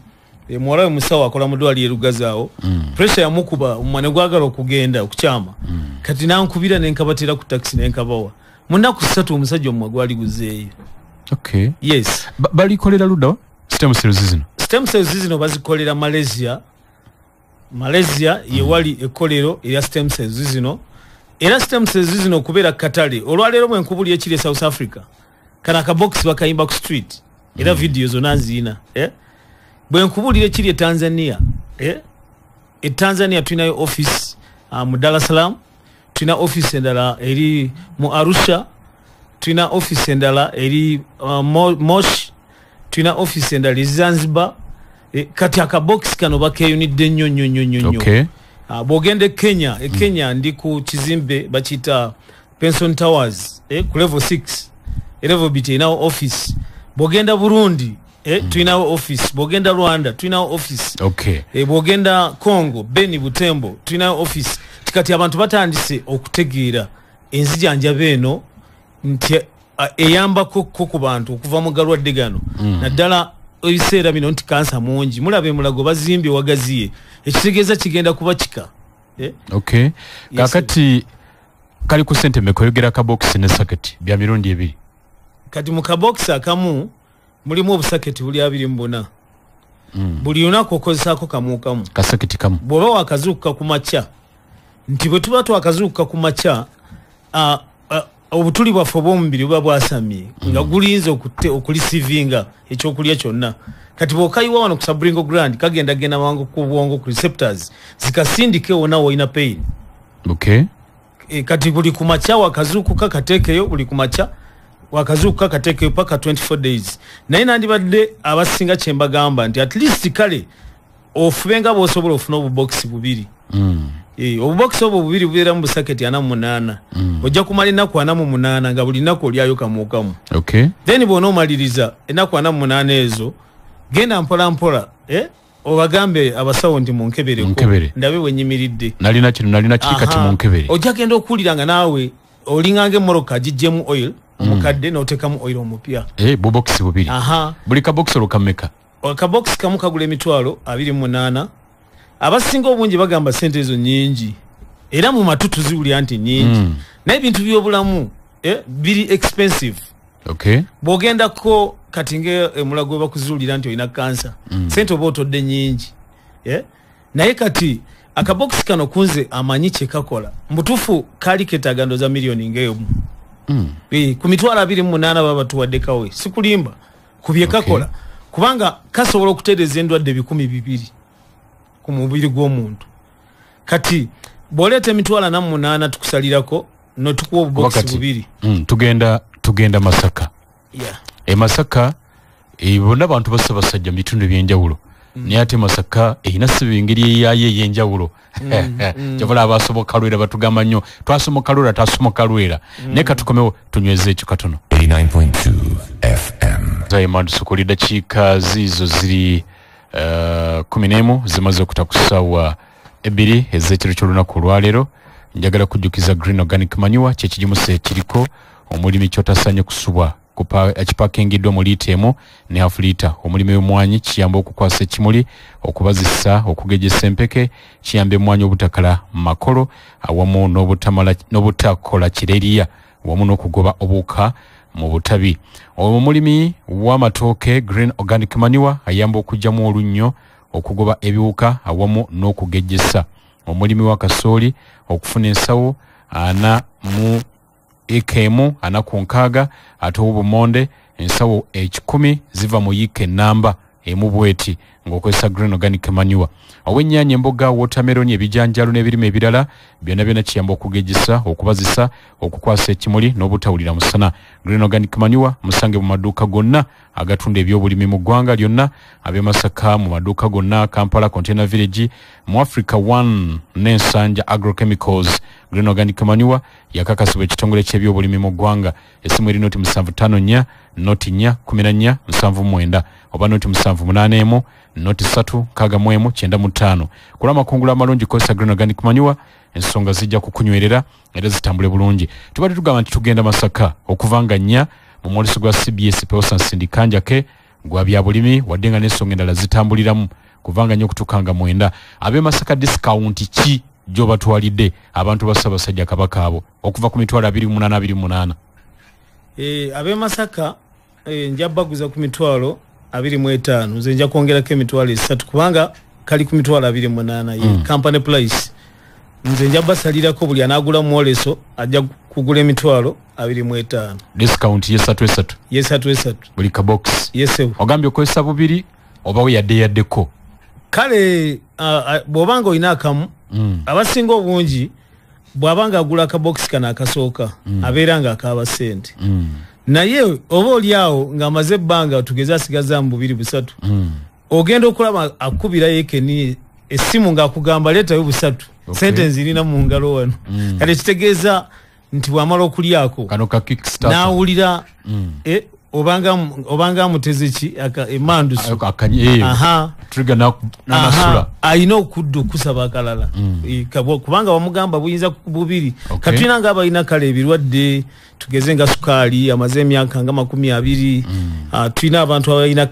muwala we musawo akola mu ddwaliro erugazi awo, pressure yamukuba omumwa ne gwagala okugenda okukyama. Kati n'ankubira ne nkabateera ku takisi ne nkabawa. Mu nnaku 3 omusajja omumwa gwali guzeeyo. Yes. Balikolera ludda wa? Stem cells zino. Stem cells zino bazikolera Malaysia. Malaysia yewali ekkolero erya stem cells zino. Era stem cells zino okubeera katale. Olwaleero bwe nkubulira ekiri e South Africa, kano akabokisi bakayimba ku street, era video zonna nziina. Bwe nkubulira ekiri e Tanzania, e Tanzania tulinayo office mu Dar es Salaam, tulina office endala eri mu Arusha, tulina office endala eri Moshi, tulina office endala e Zanzibar, Kati akabokisi kano bakeyunidde nnyo nnyo nnyo nnyo. Okay. Bw'ogenda e Kenya, e Kenya ndi ku kizimbe bakiyita Pension Towers, ku level 6, level B erinawo office. Bw'ogenda Burundi, tulinawo office. Bw'ogenda Rwanda tulinawo office. Okay. Bw'ogenda Congo, Beni, Butembo tulinawo office. Kati abantu batandise okutegeera enzijanjaba eno nti eyambako ku bantu okuva mu galwadde gano, naddala ebiseera bino nti kansa mungi. Mulabe Mulago bazimbye wagaziye, ekitegeeza kigenda kuba kika. Okay. Kakati kali ku sente mmeka? Oyogera kabokisi ne saketi bya mirundi ebiri. Kati mu kabokisi akamu mulimu obusaketi buli 24. Buli lunaku okozesaako kamu kamu. Kasaketi kamu. Bw'oba wakazuukuka ku makya, nti bwe tuba twakazuukuka ku makya, obutuli bwaffe obw'omubiri buba bwasamye, nga gulinze okulisivinga ekyokulya kyonna. Kati bw'okayiwa wano ku sublingual gland, kagenda genda mangu ku bwongo ku receptors zikasindike wonna w'olina pain. Okay. Kati buli ku makya wakazuukuka kateekeyo, buli ku makya wakazuukuka kateekeyo paka 24 days. Naye nandibadde abasinga kye mbagamba nti at least kale ofube nga bw'osobola ofune obubokisi bubiri. Obubokisi obwo bubiri bubeera mu busaketi 48. Ojja kumala ennaku 48 nga buli nnaku olyayo kamu kamu. Okay. Then bw'onoomaliriza ennaku 48 ezo, genda mpola mpola, obagambe abasawo nti munkebereko, ndabe bwe nnyimiridde. Nalina kino, nalina kiri, kati munkebere. Ojja genda okuwulira nga naawe olinganga emmoroka agiggyemu oil omukadde n'oteekamu oil omupya. Bubokisi bubiri. Buli kabokisi olwo kameka? Akabokisi kamu kagula emitwalo 28. Abasinga obungi bagamba sente ezo nnyingi, era mu matu tuziwulira nti nnyingi, naye ebintu by'obulamu biri expensive. Okay. Bw'ogendako kati ng'emulago bakuzuulira nti olina kansa, sente oba otodde nnyingi. Naye kati akabokisi kano kunze amanyi kye kakola. Mutuufu kaali keetaaga ndowooza miliyoni ng'emu. Ku mitwalo 28 baba batuwadde kawe, sikulimba ku bye kakola, kubanga kasobola okutereeza endwadde 2,000 ku mubiri gw'omuntu. Kati bw'oleeta emitwalo 48 tukusalirako n'otukuwa obubokisi bubiri. Tugenda Masaka. Masaka bonna abantu ba Ssaabasajja mu bitundu ebyenjawulo, naye ate Masaka erina siba engeri eyaayo ey'enjawulo. Kyova abasomoka Lwera batugamba nnyo twasomoka Lwera, tasomoka Lwera. Naye katukomewo tunyweze ekyo katono. 89.2 FM. Zayimandusuku dakiika ziizo ziri 11 zimaze okuta ku ssaawa 2 ez'ekiro ky'olunaku olwaleero. Njagala kujjukiza Green Organic Manure kyekigimusa ekiriko omulimi ky'otasaanye kusubwa, kipakingiddwa mu liita 1 ne half liita. Omulimi w'emmwanyi kiyamba okukwasa ekimuli, okubazisa, okugejesa empeke, kiyamba emmwanyi obutakala makolo awamu n'obutakola kireriya wamu n'okugoba obuwuka mu butabi. Omulimi w'amatooke Green Organic Manure ayamba okuggyamu olunnyo, okugoba ebiwuka awamu n'okugejesa. Omulimi wa kasooli okufuna ensawo 40 mu eka 1 40 ku 60, ate ow'obumonde ensawo 100 ziva mu yiika ennamba emu bweti ng'okozesa Green Organic Manure. Ow'ennyaanya, emboga, watermelon, ebijanjaalo n'ebirime ebirala byonna byonna kiyamba okugejesa, okubazisa, okukwasa ekimuli n'obutawulira musana. Green Organic Manure musange mu maduuka gonna agatunda ebyobulimi mu ggwanga lyonna, ab'e Masaka mu maduuka gonna, Kampala Container Village, mu Africa One n'Ensanja Agrochemicals. Green Organic Manure yakakasibwa ekitongole ky'ebyobulimi mu ggwanga. Essimu eri noti 754 noti 4 14 79 oba noti 781 noti 3 61 95. Kula amakungula amalungi kozesa Green Organic Manure, ensonga zijja kukunywerera era zitambule bulungi. Tubadde tugamba nti tugenda Masaka okuva nga 4 mu mwoleso gwa CBS Peosa Nsindikanjake gwa byabulimi, wadde nga n'ensonga endala zitambuliramu kuva nga 4 okutuuka nga 9. Ab'e Masaka discount ki gy'obatwalidde abantu ba Ssaabasajja Kabaka abo okuva ku mitwalo 28 28? Ab'e Masaka nja baguza ku mitwalo 25, nze nja kwongerako emitwalo 3 kubanga kali ku mitwalo 28 ye company price. Nze nja basalirako buli anaagula mwoleso ajja kugula emitwalo 25. Discount ye 3 Ye 3 buli kabox. Yes. Ogambye okozesa bubiri oba we yadde yaddeko? Kale bw'obanga olina akamu, abasinga obungi bw'abanga agula akabokisi kano akasooka, abeera nga akaaba ssente. Naye oba oli awo ng'amaze ebbanga tugeze asigazaamu 2 3, Ogenda okulaba akubira yekeni esimu ng'akugamba leetayo busatu. Sente nzirina mu ngalo wano. Kati kitegeeza nti bw'amala okulyako kano ka kickstarter n'awulira obanga amuteze ki emanduso trigger n'anasula alina okudda okusaba akalala. Kubanga bamugamba buyinza bubiri. Katulina nga abalina kale ebirwadde tugeze nga sukaali amaze emyaka nga 20, tulina abantu abalina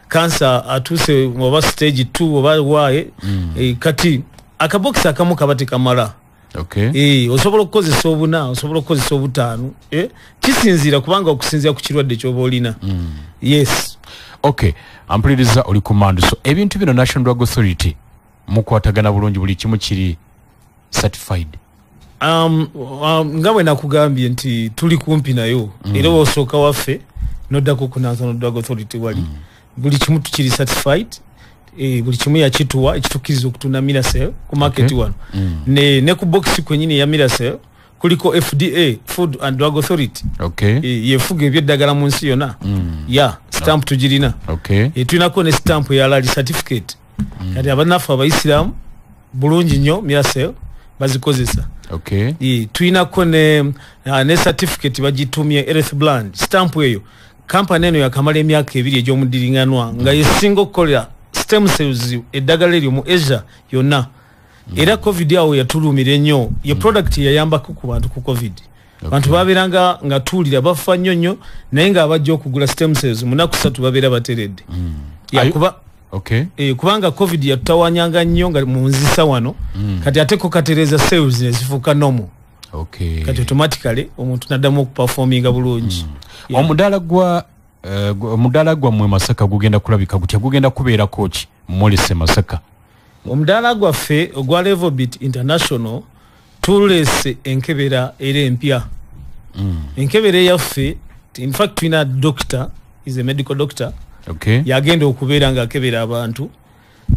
kansa atuuse oba stage 2 oba waye. Kati akabokisi akamu kaba tekamala. Osobola okukozesa obuna, osobola okukozesa obutaano, kisinziira kubanga okusinziira ku kirwadde ky'oba olina. Yes. Okay, ampuliriza oli ku Manduso. Ebintu bino National Drug Authority mukwatagana bulungi, buli kimu kiri certified? Nga bwe nakugambye nti tuli kumpi nayo, era osooka waffe noddako ku National Drug Authority wali. Buli kimu tukiri certified. Buli kimu yakituwa ekitukkiriza okutunda Miracell ku market wano. Ne ku box kwennyini ya Miracell kuliko FDA, Food and Drug Authority. Yefuga ebyeddagala mu nsi yonna. Ya stamp tugirina. Tulinako ne stamp ya halal certificate. Kati abannaffe abayisiraamu bulungi nnyo Miracell bazikozesa. Tulinako ne certificate bagitumye Earth Brand stamp eyo. Kampani eno yakamala emyaka 2 egy'omudiringanwa nga yesinga okukolera stem cells eddagala eryo mu Asia yonna. Era COVID awo yatulumira ennyo. Ye product yayambako ku bantu ku COVID. Bantu babeeranga nga tuwulira bafa nnyo nnyo, naye nga abajja okugula stem cells mu nnaku 3 babeera bateredde. Kubanga COVID yatutawanyanga nnyo nga mu nzisa wano. Kati ate ko katereeza cells ne zifuuka normal. Kati automatically omuntu n'addamu okuperforminga bulungi. Omudaala gwammwe Masaka gugenda kulabika gutya? Gugenda kubeerako ki mwolese Masaka? Omudaala gwaffe ogwa Levobit International tuleese enkebera era empya. Enkebera eyaffe, in fact tulina doctor, is a medical doctor. Yagenda okubeera ng'akebera abantu.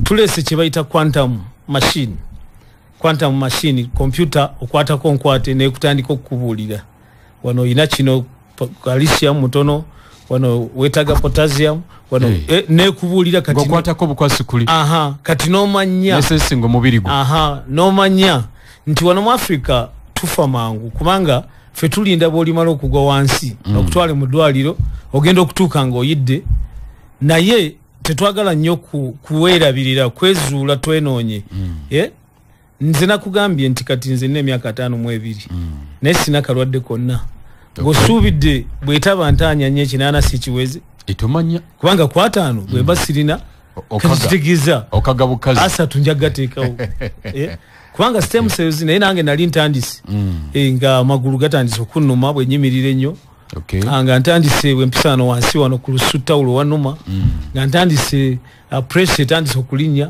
Tuleese kye bayita quantum machine. Quantum machine, computer okwatako nkwate n'ekutandika okukubuulira. Wano oyina kino calcium mutono, wano wetaga potassium, wano nekubuulira kati okwatako bukwasi kuli. Kati n'omanya nesesinga omubiri gwo. N'omanya nti wano mu Africa tufa mangu kubanga ffe tulinda bw'olimala okugwa wansi okutwale mu ddwaliro ogenda okutuuka ng'oyidde, naye tetwagala nnyo kuweerabirira kwezuula twenoonye. Nze nakugambye nti kati nze nina emyaka 52 naye sina kalwadde konna. Ng'osuubidde bwetaba ntaanya nnyo 80 si kiweze. Etomanya kubanga ku 50 bwemba sirina kitegeeza okagabukazi 3 nja gateekawo. Kubanga stem cells naye nange nali ntandise nga amagulu gatandise okunnuma bwe nnyimirira ennyo. Nga ntandise bwe mpisa wano wansi wano ku lusutawulo wannuma. Nga ntandise pressure etandise okulinnya,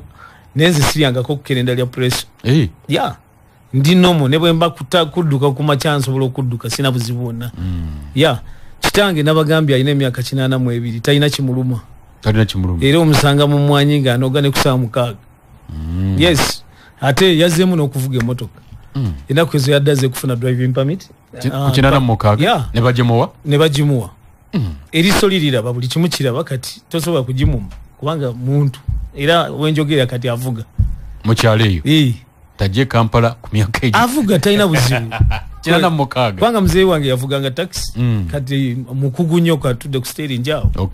naye nze siryangako ku kerenda lya pressure. Ndi nomo ne bwe mba kudduka ku makya nsobola okudduka, sina buzibu bwonna. Kitange nabagambye alina emyaka 82 talina kimuluma. Era omusanga mu mmwanyi ng'anoga ne ku ssaawa 6. Yes, ate yazzeemu n'okuvuga emmotoka. Ennaku ezo yadde azze kufuna driving permit. Ku 86 ne bagimuwa? Ne bagimuwa. Eriiso liriraba buli kimu kiraba, kati tosobola kugimuma kubanga muntu. Era wenjogera kati avuga. Mu kyalo eyo? Tajje Kampala ku myaka egyo. Avuga talina buzibu. 86. Kubanga muzeeyi wange yavuganga taxi. Kati mukugu nnyo katudde ku steering awo.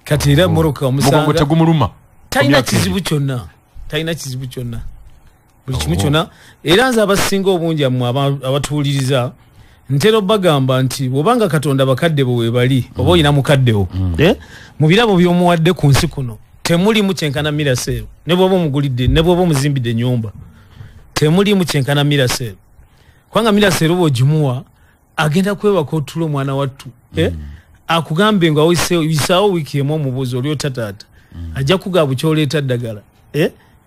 Kati era mmotoka omusanga. Mugongo tegumuluma. Talina kizibu kyonna. Talina kizibu kyonna. Buli kimu kyonna. Era nze abasinga obungi ammwe abatuwuliriza ntera obbagamba nti bw'obanga Katonda bakadde bo we bali, oba olina mukadde wo, mu birabo by'omuwadde ku nsi kuno temulimu kyenkana Miracell. Ne bw'oba omugulidde, ne bw'oba omuzimbidde ennyumba, temulimu kyenkana Miracell. Kubanga Miracell bw'ogimuwa agenda kwebaka otulo omwana wattu. Akugambe nga oyisaawo wiiki emu omubuuzi oli otya taata, ajja kugaba ky'oleeta ddagala.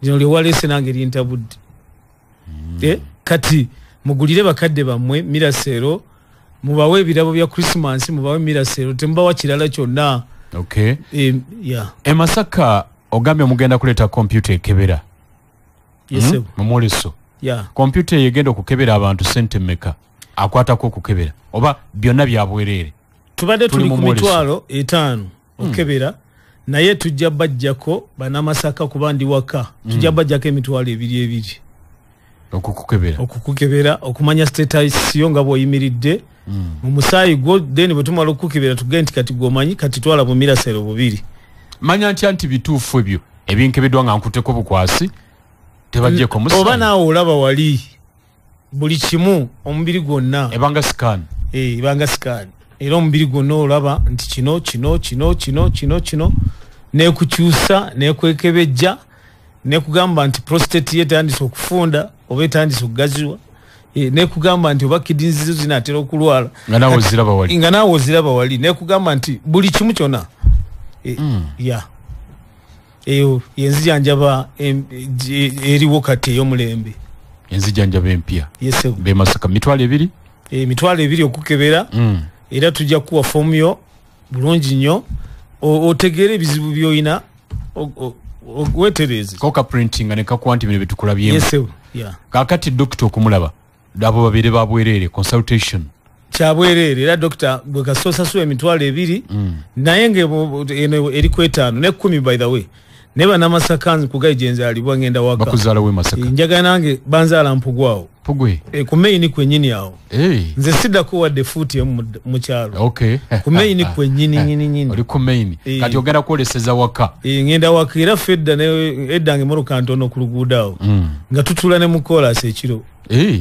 Lino lye waleese nange lintabudde. Kati mugulire bakadde bammwe Miracell, mubawe ebirabo bya Christmas, mubawe Miracell, temubawa kirala kyonna. E Masaka ogambye mugenda kuleeta kompyuta ekebera. Yes. Mu mwoleso. Kompyuta eyo egenda okukebera abantu sente mmeka? Akwatako okukebera oba byonna bya bwereere? Tubadde tuli ku 5,000 okukebera, Naye tujja bajjako Bannamasaka kuba ndi waka, tujja bajjako 20,000 okukukebera okumanya status yo nga bw'oyimiridde mu musaayi gwo. Then bwe tumala okukukebera tugende nti kati gw'omanyi kati twala bumirasero bubiri. Manya nti bituufu ebyo ebinkebeddwa nga nkuteko bukwasi tebajjeko musaayi. Oba naawe olaba wali buli kimu omubiri gwonna ebanga scan. Ebanga scan era omubiri gwonna olaba nti kino kino kino kino kino kino, nekukyusa nekwekebejja nekugamba nti prostate ye etandise okufunda oba etandise okugaziwa, nekugamba nti oba kidneys zo zinaatera okulwala nga naawe oziraba wali, nga naawe oziraba wali, nekugamba nti buli kimu kyonna. Ya eyo yenzijanjaba eriwo kati ey'omulembe, enzijanjaba empya. Yes, be Masaka 20,000 20,000 okukebera. Era tujja kuwa fomu yo bulungi nnyo otegeere ebizibu by'olina, wetereeze koka printing ne kakuwa nti bino byetukulabyemu. Yes, yeah. Kaakati dokita okumulaba abo babiri babwereere consultation kyabwereere era dokita gwe kasosasula 20,000 naye nga eri ku 5 ne 10 by the way. Ne Bannamasaka nze kugayi gye nzaalibwa ngenda waka. Bakuzaala we Masaka? Njagala nange banzaala Mpugu awo. Mpugwe? Ku main kwennyini awo. Nze siddako wadde fuuti emu mu kyalo. Okay. Ku main kwennyini nyini nyini. Oli ku main. Kati ogenda kwoleseza waka? Ngenda waka era ffe edda edda ng'emmotoka ntono ku luguudo awo. Nga tutuula ne mu koolaasi ekiro.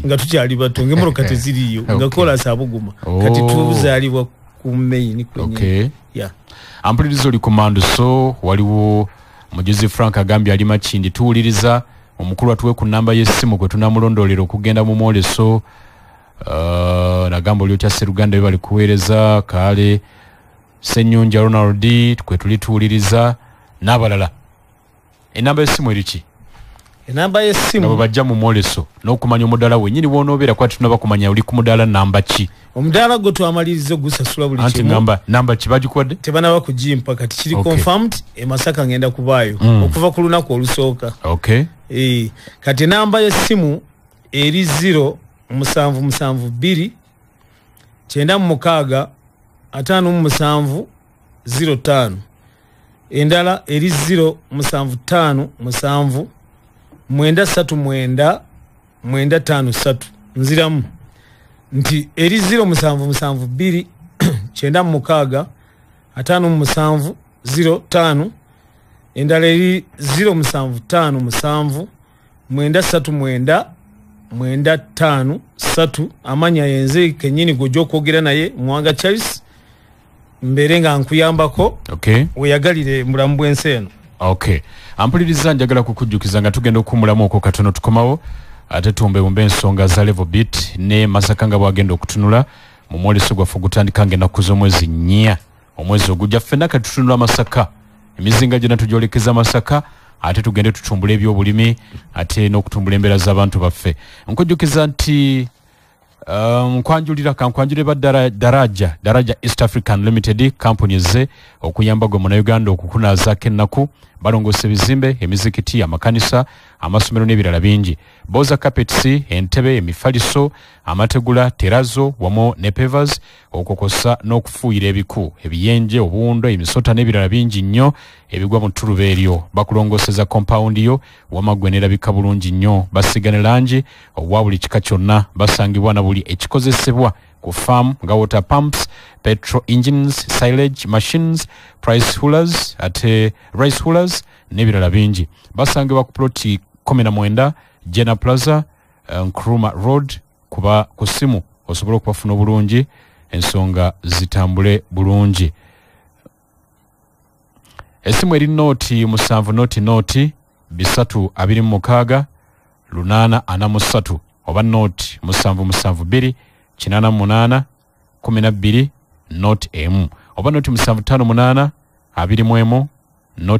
Nga tukyali bato ng'emmotoka teziriiyo. Nga koolaasi abuguma. Kati tuzaalibwa ku main kwennyini. Okay. Yeah. Ampuliriza oli ku Manduso waliwo Mujuzi Frank agambye ali Makindi tuwuliriza omukulu atuwe ku namba y'essimu gwe tunamulondoolera okugenda mu mwoleso. Nagamba oli otya Sseruganda bwe bali kuweereza kale Ssenyonja Ronald kwe tuli tuwuliriza n'abalala. Enamba y'essimu eri ki? Enamba y'essimu nabo bajja mu mwoleso n'okumanya omudaala wennyini w'onoobeera kuba tetunnaba kumanya oli ku mudaala namba ki. Omudaala gwe twamaliriza ogusasula buli Anti kimu. Namba namba ki bagikuwadde? Tebanaba kugimpa kati kiri confirmed e Masaka ngenda kubaayo okuva ku lunaku olusooka. Okay. Kati namba y'essimu eri 0 7 7 2 96 57 05. Endala eri 0 7 5 7 9 3 9 5 3. Nziramu nti eri 0 7 7 2 96 57 05. Endala eri 0 7 5 7 9 3 9 5 3. Amanya yenze kennyini gw'ojja okwogera naye Muwanga Charles mbeere nga nkuyambako. Okay. Weyagalire mulamu bw'ensi eno. Okay. Ampuliriza njagala kukujjukiza nga tugenda okuwummulamu okwo katono tukomawo ate tumbewumbe ensonga za Level Beat ne Masaka nga bwagenda okutunula mu mwoleso gwaffe ogutandika ng'ennaku z'omwezi 4 omwezi ogujja. Ffenna kati tutunula Masaka, emizinga gyonna tugyolekeza Masaka ate tugende tutumbule ebyobulimi ate n'okutumbula embeera z'abantu baffe. Nkujjukiza nti nkwanjulira kankwanjulire ba Daraja East African Limited company ze okuyamba gwe munnayuganda okukunaazaako ennaku. Balongoosa ebizimbe, emizikiti, amakanisa, amasomero n'ebirala bingi. Boza carpets, entebe, emifaliso, amategula, terazo wamu ne pavers, okwokosa n'okufuuyira ebiku, ebiyenje, obuwundo, emisota n'ebirala bingi nnyo ebigwa mu ttuluba eryo. Bakulongooseza compound yo wamma ggwe n'erabika bulungi nnyo. Basiga ne langi owa buli kika kyonna. Basangibwa na buli ekikozesebwa ku farm nga water pumps, petrol engines, silage machines, price hoolers ate rice hoolers n'ebirala bingi. Basangibwa ku ploti 19 Jena Plaza, Nkrumah Road. Kuba ku ssimu osobola okubafuna obulungi ensonga zitambule bulungi. Essimu eri 0 7 0 0 3 26 843 oba 0 7 7 2 88 12 0 M oba 0 7 5 8 21 0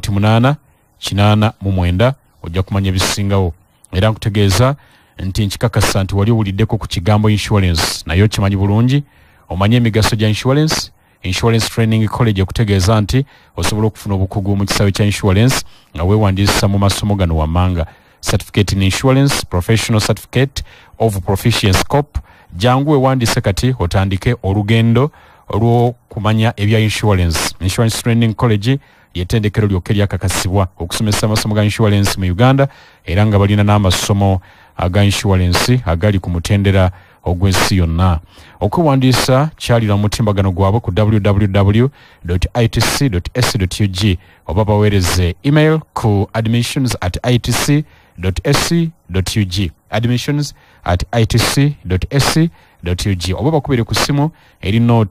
8 89. Ojja kumanya ebisingawo. Era nkutegeeza nti nkikakasa nti wali owuliddeko ku kigambo insurance naye okimanyi bulungi. Omanye emigaso gya insurance. Insurance Training College ekutegeeza nti osobola okufuna obukugu mu kisaawe kya insurance nga weewandiisa mu masomo gano wammanga: Certificate in Insurance, Professional Certificate of Proficiency COP. Jangu weewandiise kati otandike olugendo olw'okumanya ebya insurance. Insurance Training College Yetendekero lyokka eryakakasibwa okusomesa amasomo ga insurance mu Uganda, era nga balina n'amasomo aga insurance agali ku mutendera ogw'ensi yonna. Okwewandiisa kyalira omutimbagano gwabwe ku www.itc.ac.ug oba baweereze email ku admissions@itc.ac.ug, admissions@itc.ac.ug, oba bakubire ku ssimu eri 0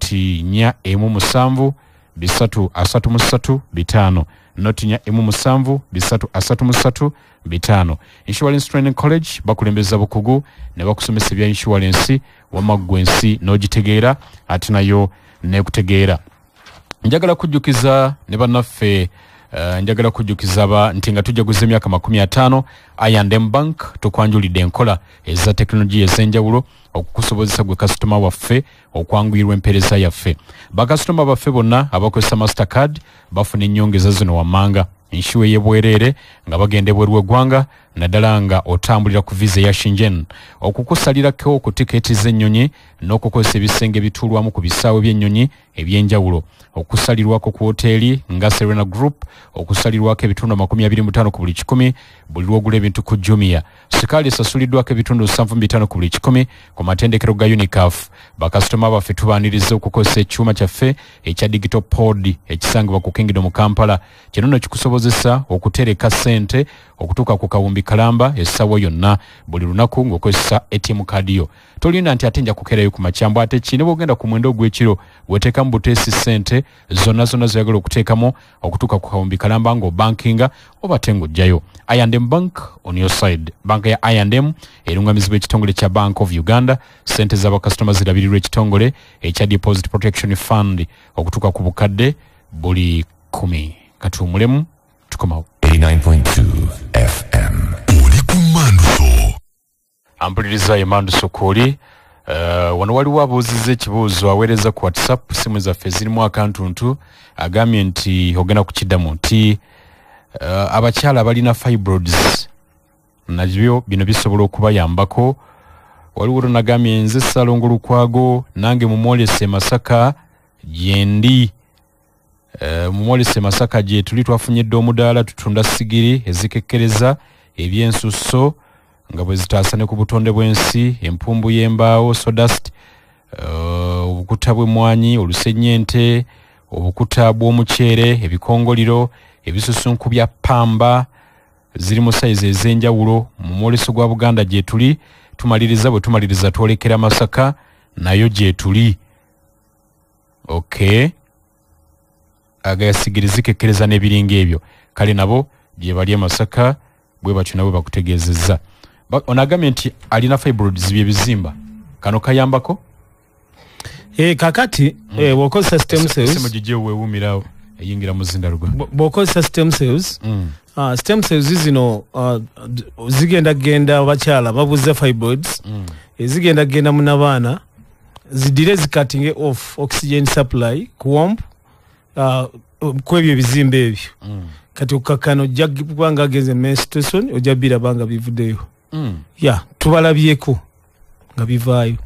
4 1 7 3 3 3 5, 0 4 1 7 3 3 5. Insurance Training College bakulembeza bukugu ne bakusomesa ebya insurance, wamma ensi n'ogitegeera ate nayo nekutegeera. Njagala kujjukiza ne bannaffe, njagala kujjukiza ba nti nga tujaguza emyaka 50, I&M Bank tukwanjulidde enkola eza tekinologiya ez'enjawulo okukusobozesa gwe kasitoma waffe okwanguyirwa empeereza yaffe. Bakasitoma baffe bonna abakozesa Mastercard bafuna ennyongeza zino wammanga: insure y'ebwereere nga bagenda ebweru w'eggwanga, naddala nga otambulira ku visa eya Schengen, okukusalirako ku tiketi z'ennyonyi n'okukozesa ebisenge ebituulwamu ku bisaawe by'ennyonyi ebyenjawulo, okusalirwako ku woteeri nga Serena Group, okusalirwako ebitundu 25 ku buli 100 buli lw'ogula ebintu ku Jumia, sikaali esasuliddwako ebitundu 75 ku buli 100 ku matendekero ga UNICAF. Bakasitoma baffe tubaaniriza okukozesa ekyuma kyaffe ekya digital pod ekisangibwa ku Kingdom Kampala. Kino nno kikusobozesa okutereka ssente okutuuka ku kawumbi kalamba essaawa yonna buli lunaku ng'okozesa ATM card yo. Tolinda nti ate nja kukeerayo ku makyambo ate ki, ne bw'ogenda ku 9 ogw'ekiro weteekamu buteesi ssente zonna zonna zoyagala okuteekamu okutuuka ku kawumbi kalamba ng'obankinga oba ate ng'ojjayo. I&M Bank, on your side. Banka ya I&M erungamizibwa ekitongole kya Bank of Uganda. Ssente z'abakasitoma zirabirirwa ekitongole ekya Deposit Protection Fund okutuuka ku bukadde buli 10. Katuwummulemu, tukomawo. 89.2 FM. Oli ku Manduso. Ampuliriza ye Manduso kwoli. Wano waliwo abuuzizza ekibuuzo aweereza ku WhatsApp, simu zaffe zirimu akantuntu, agambye nti ogenda kukiddamu nti abakyala abalina fibroids nabyo bino bisobola okubayambako. Waliwo lunagambye nze Ssalongo Lukwago, nange mumwolese Masaka gyendi. Mumwolese Masaka gye tuli, twafunye dda omudaala, tutunda sigiri ezikekkereza ebyensusso nga bwe zitaasa ne ku butonde bw'ensi, empumbu y'embaawo, sawdust, obukuta bw'emmwanyi, olusennyente, obukuta bw'omuceere, ebikongoliro, ebisusunku bya pamba, ziri mu sayizi ez'enjawulo. Mu mwoleso gwa Buganda gye tuli, tumaliriza, bwe tumaliriza twolekera Masaka nayo gye tuli. Okay, agasigiri zikekkereza n'ebiringa ebyo, kale nabo gye bali e Masaka bwe batyo nabo bakutegeezezza. Ono agambye nti alina fibroids, byebizimba, kano kayambako. Kakati bw'okozesa stem cells, Esimu gigye weewuumirawo eyingira mu zindaluga. Bw'okozesa stem cells, stem cells zino zigenda genda abakyala babuza fibroids, zigenda genda mu nabaana zidire zicutting off oxygen supply ku womb, kwebyo ebizimba ebyo. Kati okkakkana ojja kubanga agenze menstruation, ojja biraba nga bivuddeyo. Ya tubalabyeko nga bivaayo.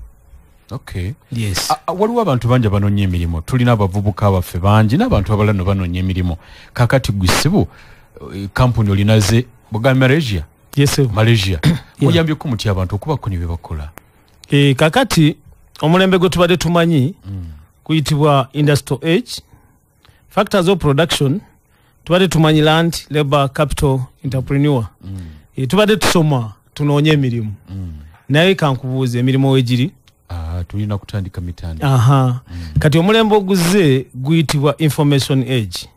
Okay. Yes. Waliwo abantu bangi abanoonya emirimu, tulina abavubuka baffe bangi n'abantu abalala no banoonya emirimu. Kakati gwisibu kampuni olinaze buga Malaysia? Yes, sir. Malaysia. Muyambyeko mutya abantu okubako ne bye bakola? Kakati omulembe gwe tubadde tumanyi kuyitibwa industrial age. Factors of production tubadde tumanyi land, labor, capital, entrepreneur. Tubadde tusoma tunoonye emirimu. Naye kankubuuze, emirimu wegiri? Tulina kutandika mitandiko. Aha. Kati omulembe oguze guyitibwa information age.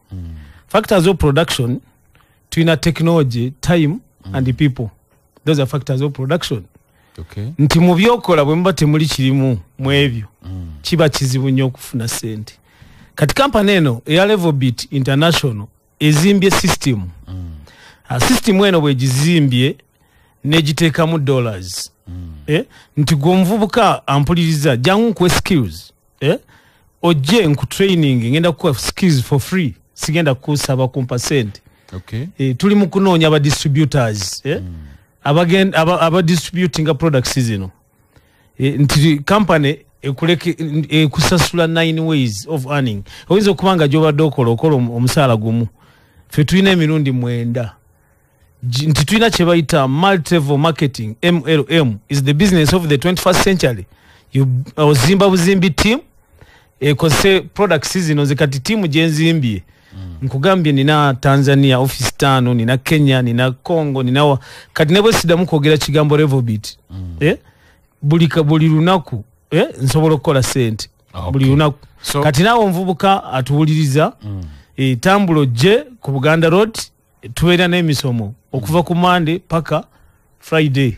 Factors of production tulina technology, time and the people. Those are factors of production. Okay. Nti mu byokola bwe muba temuli kirimu mu ebyo, kiba kizibu nnyo okufuna ssente. Kati kampani eno eya Levelbit International ezimbye system. System eno bw'egizimbye n'egiteekamu dollars. Nti gwe omuvubuka ampuliriza, jangu nkuwe skills. Ojje nku training, ngenda kukuwa skills for free, sigenda kukusaba kumpa sente. Okay. Tuli mu kunoonya aba distributors, aba distributinga products zino. Nti company ekuleke ekusasula 9 ways of earning. Oyinza okuba nga gy'obadde okola omusaala gumu, Ffe tulina emirundi 9 nti tulina kye bayita multilevel marketing. MLM is the business of the 21st century. Ozimba buzimbi team ekozese products zino zikati timu gyenzimbye. Nkugambye nina Tanzania office 5, nina Kenya, nina Congo, nina kati nebo sidamu kwogera kigambo Revobit. Buli lunaku nsobola okukola sente. Buli lunaku. So, kati naawe omuvubuka atuwuliriza, tambulo je ku Buganda Road tubeera n'emisomo okuva ku Monday paka Friday.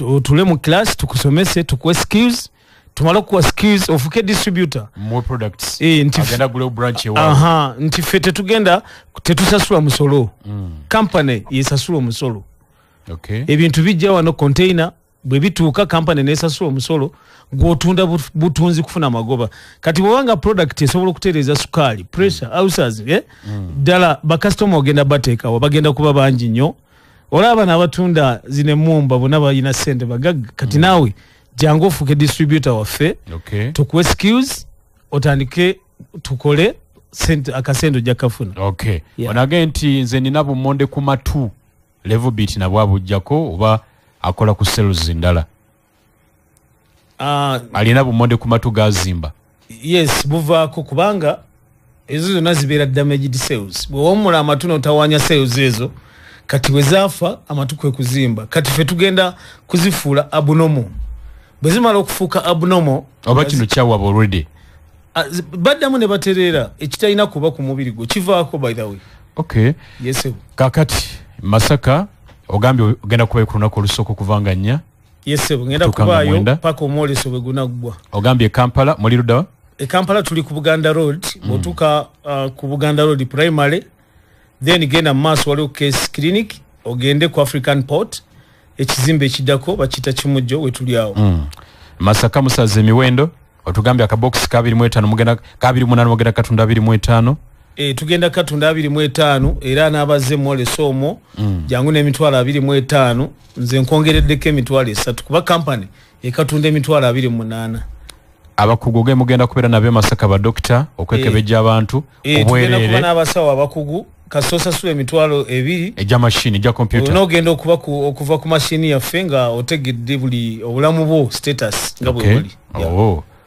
Otule mu class tukusomese, tukuwe skills, tumala kuwa skills ofuke distributor more products. Agenda gule branch ewa. Nti ffe tetugenda tetusasula musolo. Company yesasula omusolo. Ebintu bijja wano container bwe bituuka company nesasula omusolo, gw'otunda butunzi kufuna magoba. Kati bw'obanga product esobola okutereeza sukaali, pressure, ulcers, ddala bakasitoma ogenda bateekawo, bagenda kuba bangi nnyo. Olaba n'abatunda zino emmumba bonna balina ssente bagagga. Kati naawe jangu ofuuke distributor waffe, tukuwe skills, otandike tukole akasente ojja kafuna. Onage nti nze nina bumonde ku matu Revobit nabwo abuggyako oba akola ku sales ndala? Alina bumonde ku matu gazimba. Yes, buvaako kubanga ezo zonna zibeera damaged cells. Bw'owummula amatu n'otawaanya cells ezo, kati bwe zaafa amatu kwe kuzimba. Kati ffe tugenda kuzifuula abnormal. Bwe zimala okufuuka abnormal, oba kino kyawaba already, baddamu ne batereera. Ekitalina kuba ku mubiri gwo kivaako, by the way. Yes. Kakati Masaka ogambye ogenda kubayo ku lunaku olusooka okuvanga 4. Yes, ngenda kubaayo paka omwoleso bwe gunaggwa. Ogambye Kampala muli ludda? E Kampala tuli ku Buganda Road. Bw'otuuka ku Buganda Road Primary, then genda mu maaso waliwo Case Clinic, ogende ku African Port, ekizimbe ekiddako bakiyita Kimujjo, we tuli awo. Masaka musaze emiwendo, otugambye akabokisi ka 25 mugenda ka 28 mugenda katunda 25. Tugenda katunda 25 era n'abazze mwoleso omwo, jangu n'emitwalo 25, nze nkwongereddeko emitwalo 3 kuba company ekatunda emitwalo 28. Abakugu ge mugenda kubeera nabo Masaka ba doctor okwekebejja abantu obwerere. Tugenda kuba n'abasawo abakugu, kasita osasula emitwalo 2 ejja machine, ejja computer. Onoogenda okuva ku machine yaffe nga otegedde buli obulamu bwo status nga bwe buli.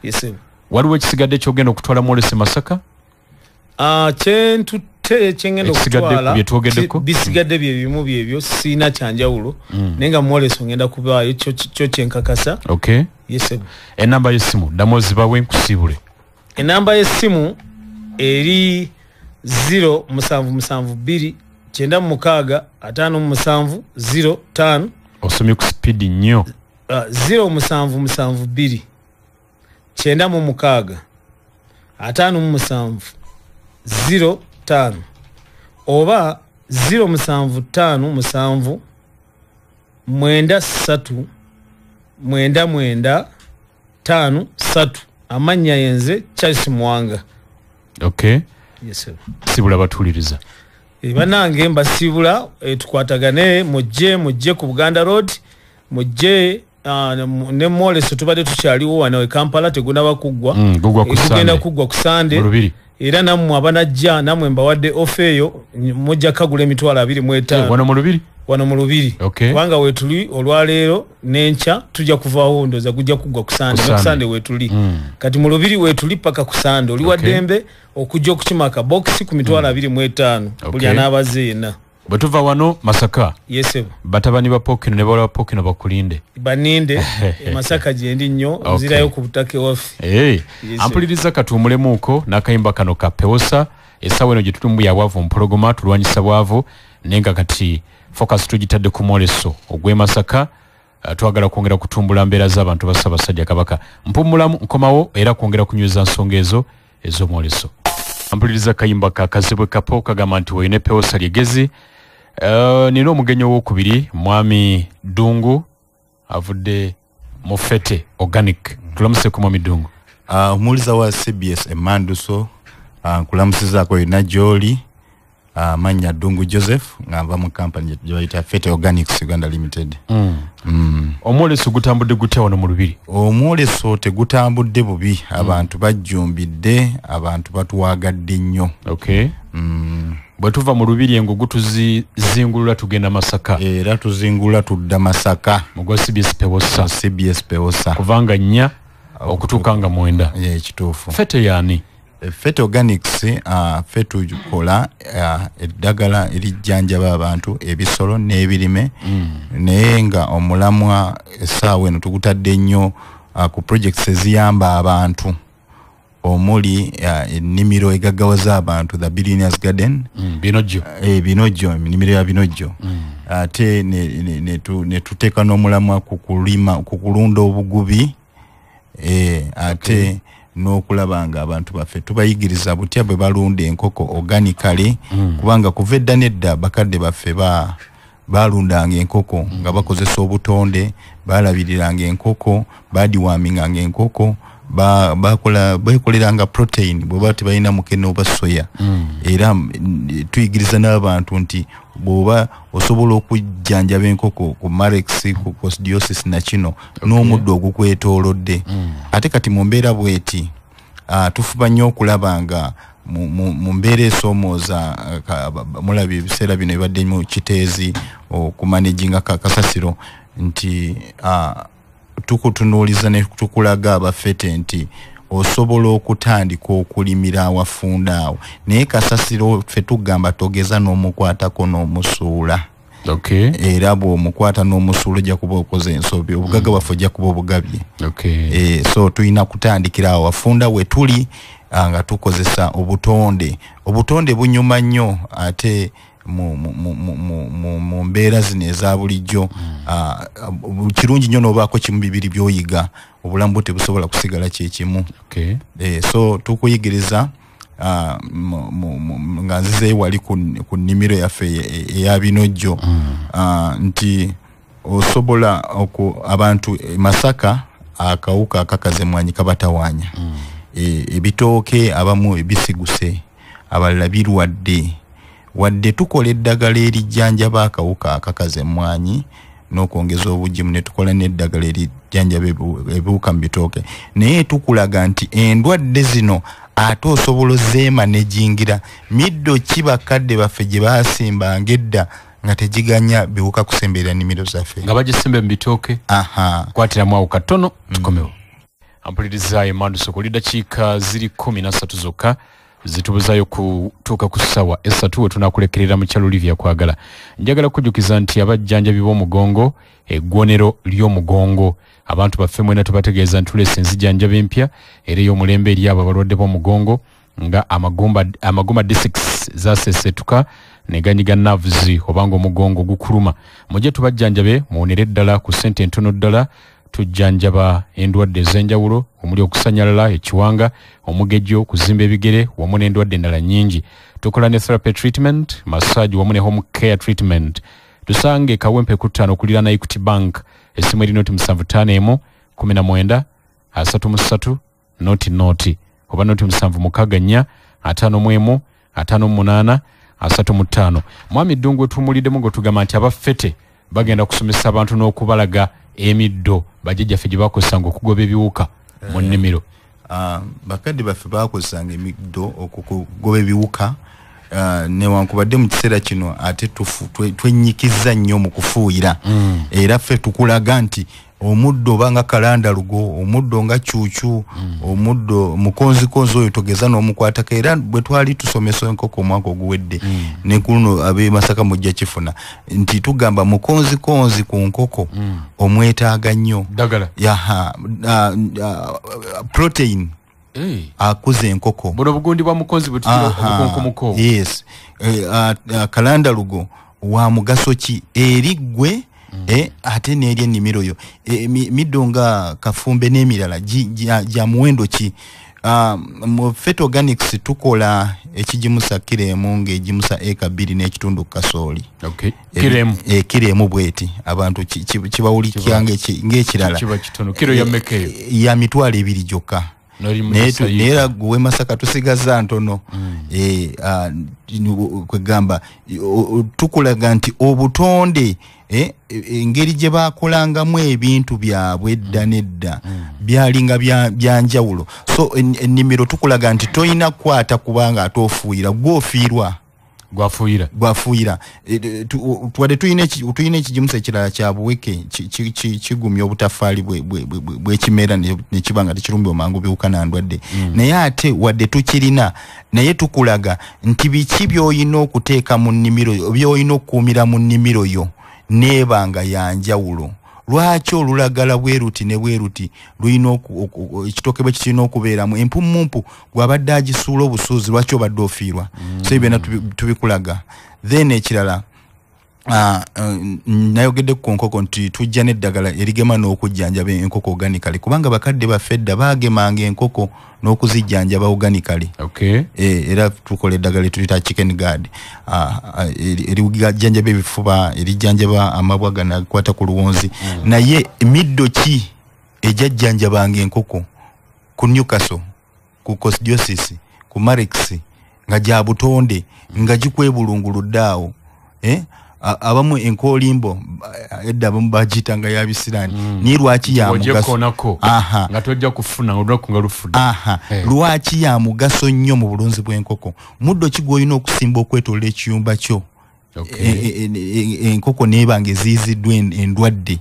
Yes. Waliwo ekisigadde ky'ogenda okutwala mwolese Masaka? Kyentutte kyengenda okutwala bisigadde bye bimu byebyo, sirina kyanjawulo, naye nga mwoleso ngenda kubaayo kyo kyenkakasa. Yes. Enamba y'essimu ddamu ozibawe nkusiibule. Enamba y'essimu eri 0772 96 57 05. Osomye ku speed nnyo. 0772 96 57 05 oba 0757 93 99 53. Amannya yenze Charles Muwanga. Yes sir. Sibula batuuliriza. Bannange mbasibula, tukwatagane, mujje ku Buganda Road, mujje ne mwoleso tubadde tukyaliwo wano e Kampala tegunaba kuggwa. Gugenda kuggwa ku Sunday. Era nammwe abanajja nammwe mbawadde ofa eyo, mujja kagula emitwalo 25. Wano mu Lubiri? Wano mu Lubiri. Kubanga weetuli olwaleero n'enkya tujja kuvaawo, ndowooza gujja kuggwa ku Sunday. Ku Sunday weetuli. Kati mu Lubiri weetuli paka ku Sunday. Oli wa ddembe okujja okukima akabokisi ku mitwalo 25. Buli anaabazze yenna. Bwe tuva wano Masaka. Yes. Batabani ba Pokino ne bawala ba Pokino bakulinde. Baninde Masaka gye ndi nnyo, nzirayo ku butaka ewaffe. Ampuliriza katuwummulemuuko n'akayimba kano ka Pewosa. Essaawa eno gye tulimu ya bwavu mpologoma, tulwanyisa bwavu, naye nga kati focus tugitadde ku mwoleso ogw'e Masaka. Twagala kwongera kutumbula mbeera z'abantu ba Ssaabasajja Kabaka. Mpummulamu nkomawo era kwongera kunyweza nsonga ezo ez'omwoleso. Ampuliriza kayimba ka Kazibwe Kapo kagamba nti weine Pewosa lyegezi. Nina omugenyi owokubiri Mwami Ddungu avudde mu Fete Organic. Tulamuse ku Mwami Ddungu. Omuwuliza wa CBS Emanduso, nkulamusizaako yonna gy'oli. Mannya Ddungu Joseph nga nva mu kampani gye bayita Fete Organics Uganda Limited. Omwoleso gutambudde gutya wano mu Lubiri? Omwoleso tegutambudde bubi, abantu bajjumbidde, abantu batuwagadde nnyo. Bwe tuva mu Lubiri Engugu tuzingulula tugenda Masaka. Era tuzingulula tudda Masaka. Mugwa CBS Pewosa. CBS Pewosa. Kuvanga 4 okutuuka nga 9. Kituufu. Fete yaani? Fete Organics, ffe tukola eddagala erijjanjaba abantu, ebisolo n'ebirime. Naye nga omulamwa essaawa eno tugutadde nnyo ku projects eziyamba abantu, omuli ennimiro egaggawaza abantu, the Billionaires Garden. Binojjo. Binojjo, ennimiro ya Binojjo. Ate ne tuteeka n'omulamwa ku kulima, ku kulunda obugubi, ate n'okulaba nga abantu baffe tubayigiriza butya bwe balunda enkoko organically, kubanga kuva edda n'edda bakadde baffe balundanga enkoko nga bakozesa obutonde, balabiriranga enkoko, badiwaminganga enkoko, bakoleranga protein bw'oba tebalina mukene oba soya. Era tuyigiriza n'abantu nti bw'oba osobola okujjanjaba enkoko ku Marex, ku coccidiosis na kino, n'omuddo ogukwetoolodde. Ate kati mu mbeera bweti, tufuba nnyo okulaba nga mu mbeera esoomooza, mulabye ebiseera bino ebibadde mu Kiteezi okumanaginga kasasiro, nti tukutunuuliza ne tukulaga abafete nti osobola okutandika okulimira awafunda awo, naye kasasiro ffe tugamba togeza n'omukwatako n'omusuula. Era bw'omukwata n'omusuula ojja kuba okoze ensobi, obugagga bwaffe ojja kuba obugabye. So tulina kutandikira awo wafunda we tuli nga tukozesa obutonde. Obutonde bunyuma nnyo ate mu mbeera zino eza bulijjo. Kirungi nnyo n'obaako kimu bibiri by'oyiga, obulamu bwo tebusobola kusigala kye kimu. So tukuyigiriza nga nzizeeyo wali ku nnimiro yaffe eya Binojjo, nti osobola abantu Masaka akawuka akakaza emmwanyi kabatawaanya. Ebitooke abamu bisiguse, abalala birwadde. Wadde tukola eddagala erijjanjaba akawuka akakaza emmwanyi n'okwongeza obugimu, ne tukola n'eddagala erijjanjaba ebiwuka mu bitooke, naye tukulaga nti endwadde zino ate osobola ozeemanejingira. Middo ki bakadde baffe gye baasimbanga edda nga tegiganya biwuka kusemberera nnimiro zaffe, nga bagisimba mu bitooke. Kwatiramu awo katono tukomewo. Ampuliriza Emanduso ku dakiika ziri 13 zokka zitubuzayo kutuuka ku ssaawa 3 we tunakulekerera mu kyalo Olivia Kwagala. Njagala kujjukiza nti abajjanjabi b'omugongo, eggwonero ly'omugongo, abantu baffe mwena tubategeeza nti tuleese enzijjanjaba empya era ey'omulembe eri abo abalwadde b'omugongo, nga amagumba D6 zasesetuka ne ganyiga nerves obanga omugongo gukuluma. Mujje tubajjanjabe muwonere ddala ku ssente entono ddala. Tujjanjaba endwadde ez'enjawulo omuli okusanyalala, ekiwanga, omugejjo, okuzimba ebigere wamu n'endwadde endala nnyingi. Tukola ne therapy treatment, massage wamu ne home care treatment. Tusange Kawempe ku 5 okuliraana Equity Bank. Essimu eri 075 19 33 00 oba 076 4 51 58 35. Mwami Ddungu tumuliddemu ng'otugamba nti abafete bagenda kusomesa abantu n'okubalaga emiddo bajjajjaffe gye bakozesanga okugoba ebiwuka mu nnimiro. Bakadde baffe bakozesanga emiddo okugoba ebiwuka, newankubadde mu kiseera kino ate twenyikiza nnyo mu kufuuyira. Era ffe tukulaga nti omuddo oba nga kalandalugo, omuddo nga cuucu, omuddo mukonzikonzi oyo togeza n'omukwatako. Era bwe twali tusomesa enkoko omwaka oguwedde, ne ku luno ab'e Masaka mujja kifuna nti tugamba mukonzikonzi ku nkoko omwetaaga nnyo. Ddagala. Protein akuza enkoko. Buno obugundi bwa mukonzi bwe tugira obukonkumuko. Yes. Kalandalugo wa mugaso ki eri ggwe, ate n'eri ennimiro yo. Middo nga kafumbe n'emirala gya muwendo ki? Mu Fete Organics tukola ekigimusa kiro emu ng'egimusa eka 2.5 ku kasooli. Kiro emu. Kiro emu bweti abantu kibawulikira ng'ekirala. Kiba kitono. Kiro ya mmeka eyo? Ya 20,000 gyokka. Naye era gwe Masaka tusigaza ntono. Kwegamba tukulaga nti obutonde, engeri gye bakolangamu ebintu byabwe edda nedda byalinga byanjawulo. So ennimiro tukulaga nti toyina kukwata kubanga ate ofuuyira, gwofiirwa gwafuuyira. Twadde tulina ekigimusa ekirala kya buweke, kigumya obutafaali bw'ekimera nekiba nga tekirumbibwa mangu biwuka na ndwadde. Naye ate wadde tukirina, naye tukulaga nti biki by'olina okuteeka mu nnimiro, by'olina okukuumira mu nnimiro yo neebanga ya njawulo. Lwaki olulagala bweruti ne bweruti lulina ekitooke bwe kirina okubeeramu empumumpu gwabadde agisuula obusuuzi, lwaki obadde ofiirwa? So ebyo byonna tubikulaga. Then ekirala, nayogedde ku nkoko nti tujja n'eddagala erigema n'okujjanjaba enkoko organically, kubanga bakadde baffe edda baagemanga enkoko n'okuzijjanjaba organically. Era tukola eddagala etuyita chicken guard, erijjanjaba ebifuba, erijjanjaba amabwa ganakwata ku luwonzi. Naye emiddo ki ejajjanjabanga enkoko ku Newcastle, ku coccidiosis, ku Marek's, nga gya butonde, nga gikwebulunguludde awo. Abamu enkolimbo edda abamu bagiyitanga ya bisiraani. Naye lwaki ya mugaso? Nga tojja kufuna olunaku nga lufudde. Lwaki ya mugaso nnyo mu bulunzi bw'enkoko? Muddo ki gw'olina okusimba okwetoloola ekiyumba kyo enkoko n'eba nga eziyiziddwa endwadde?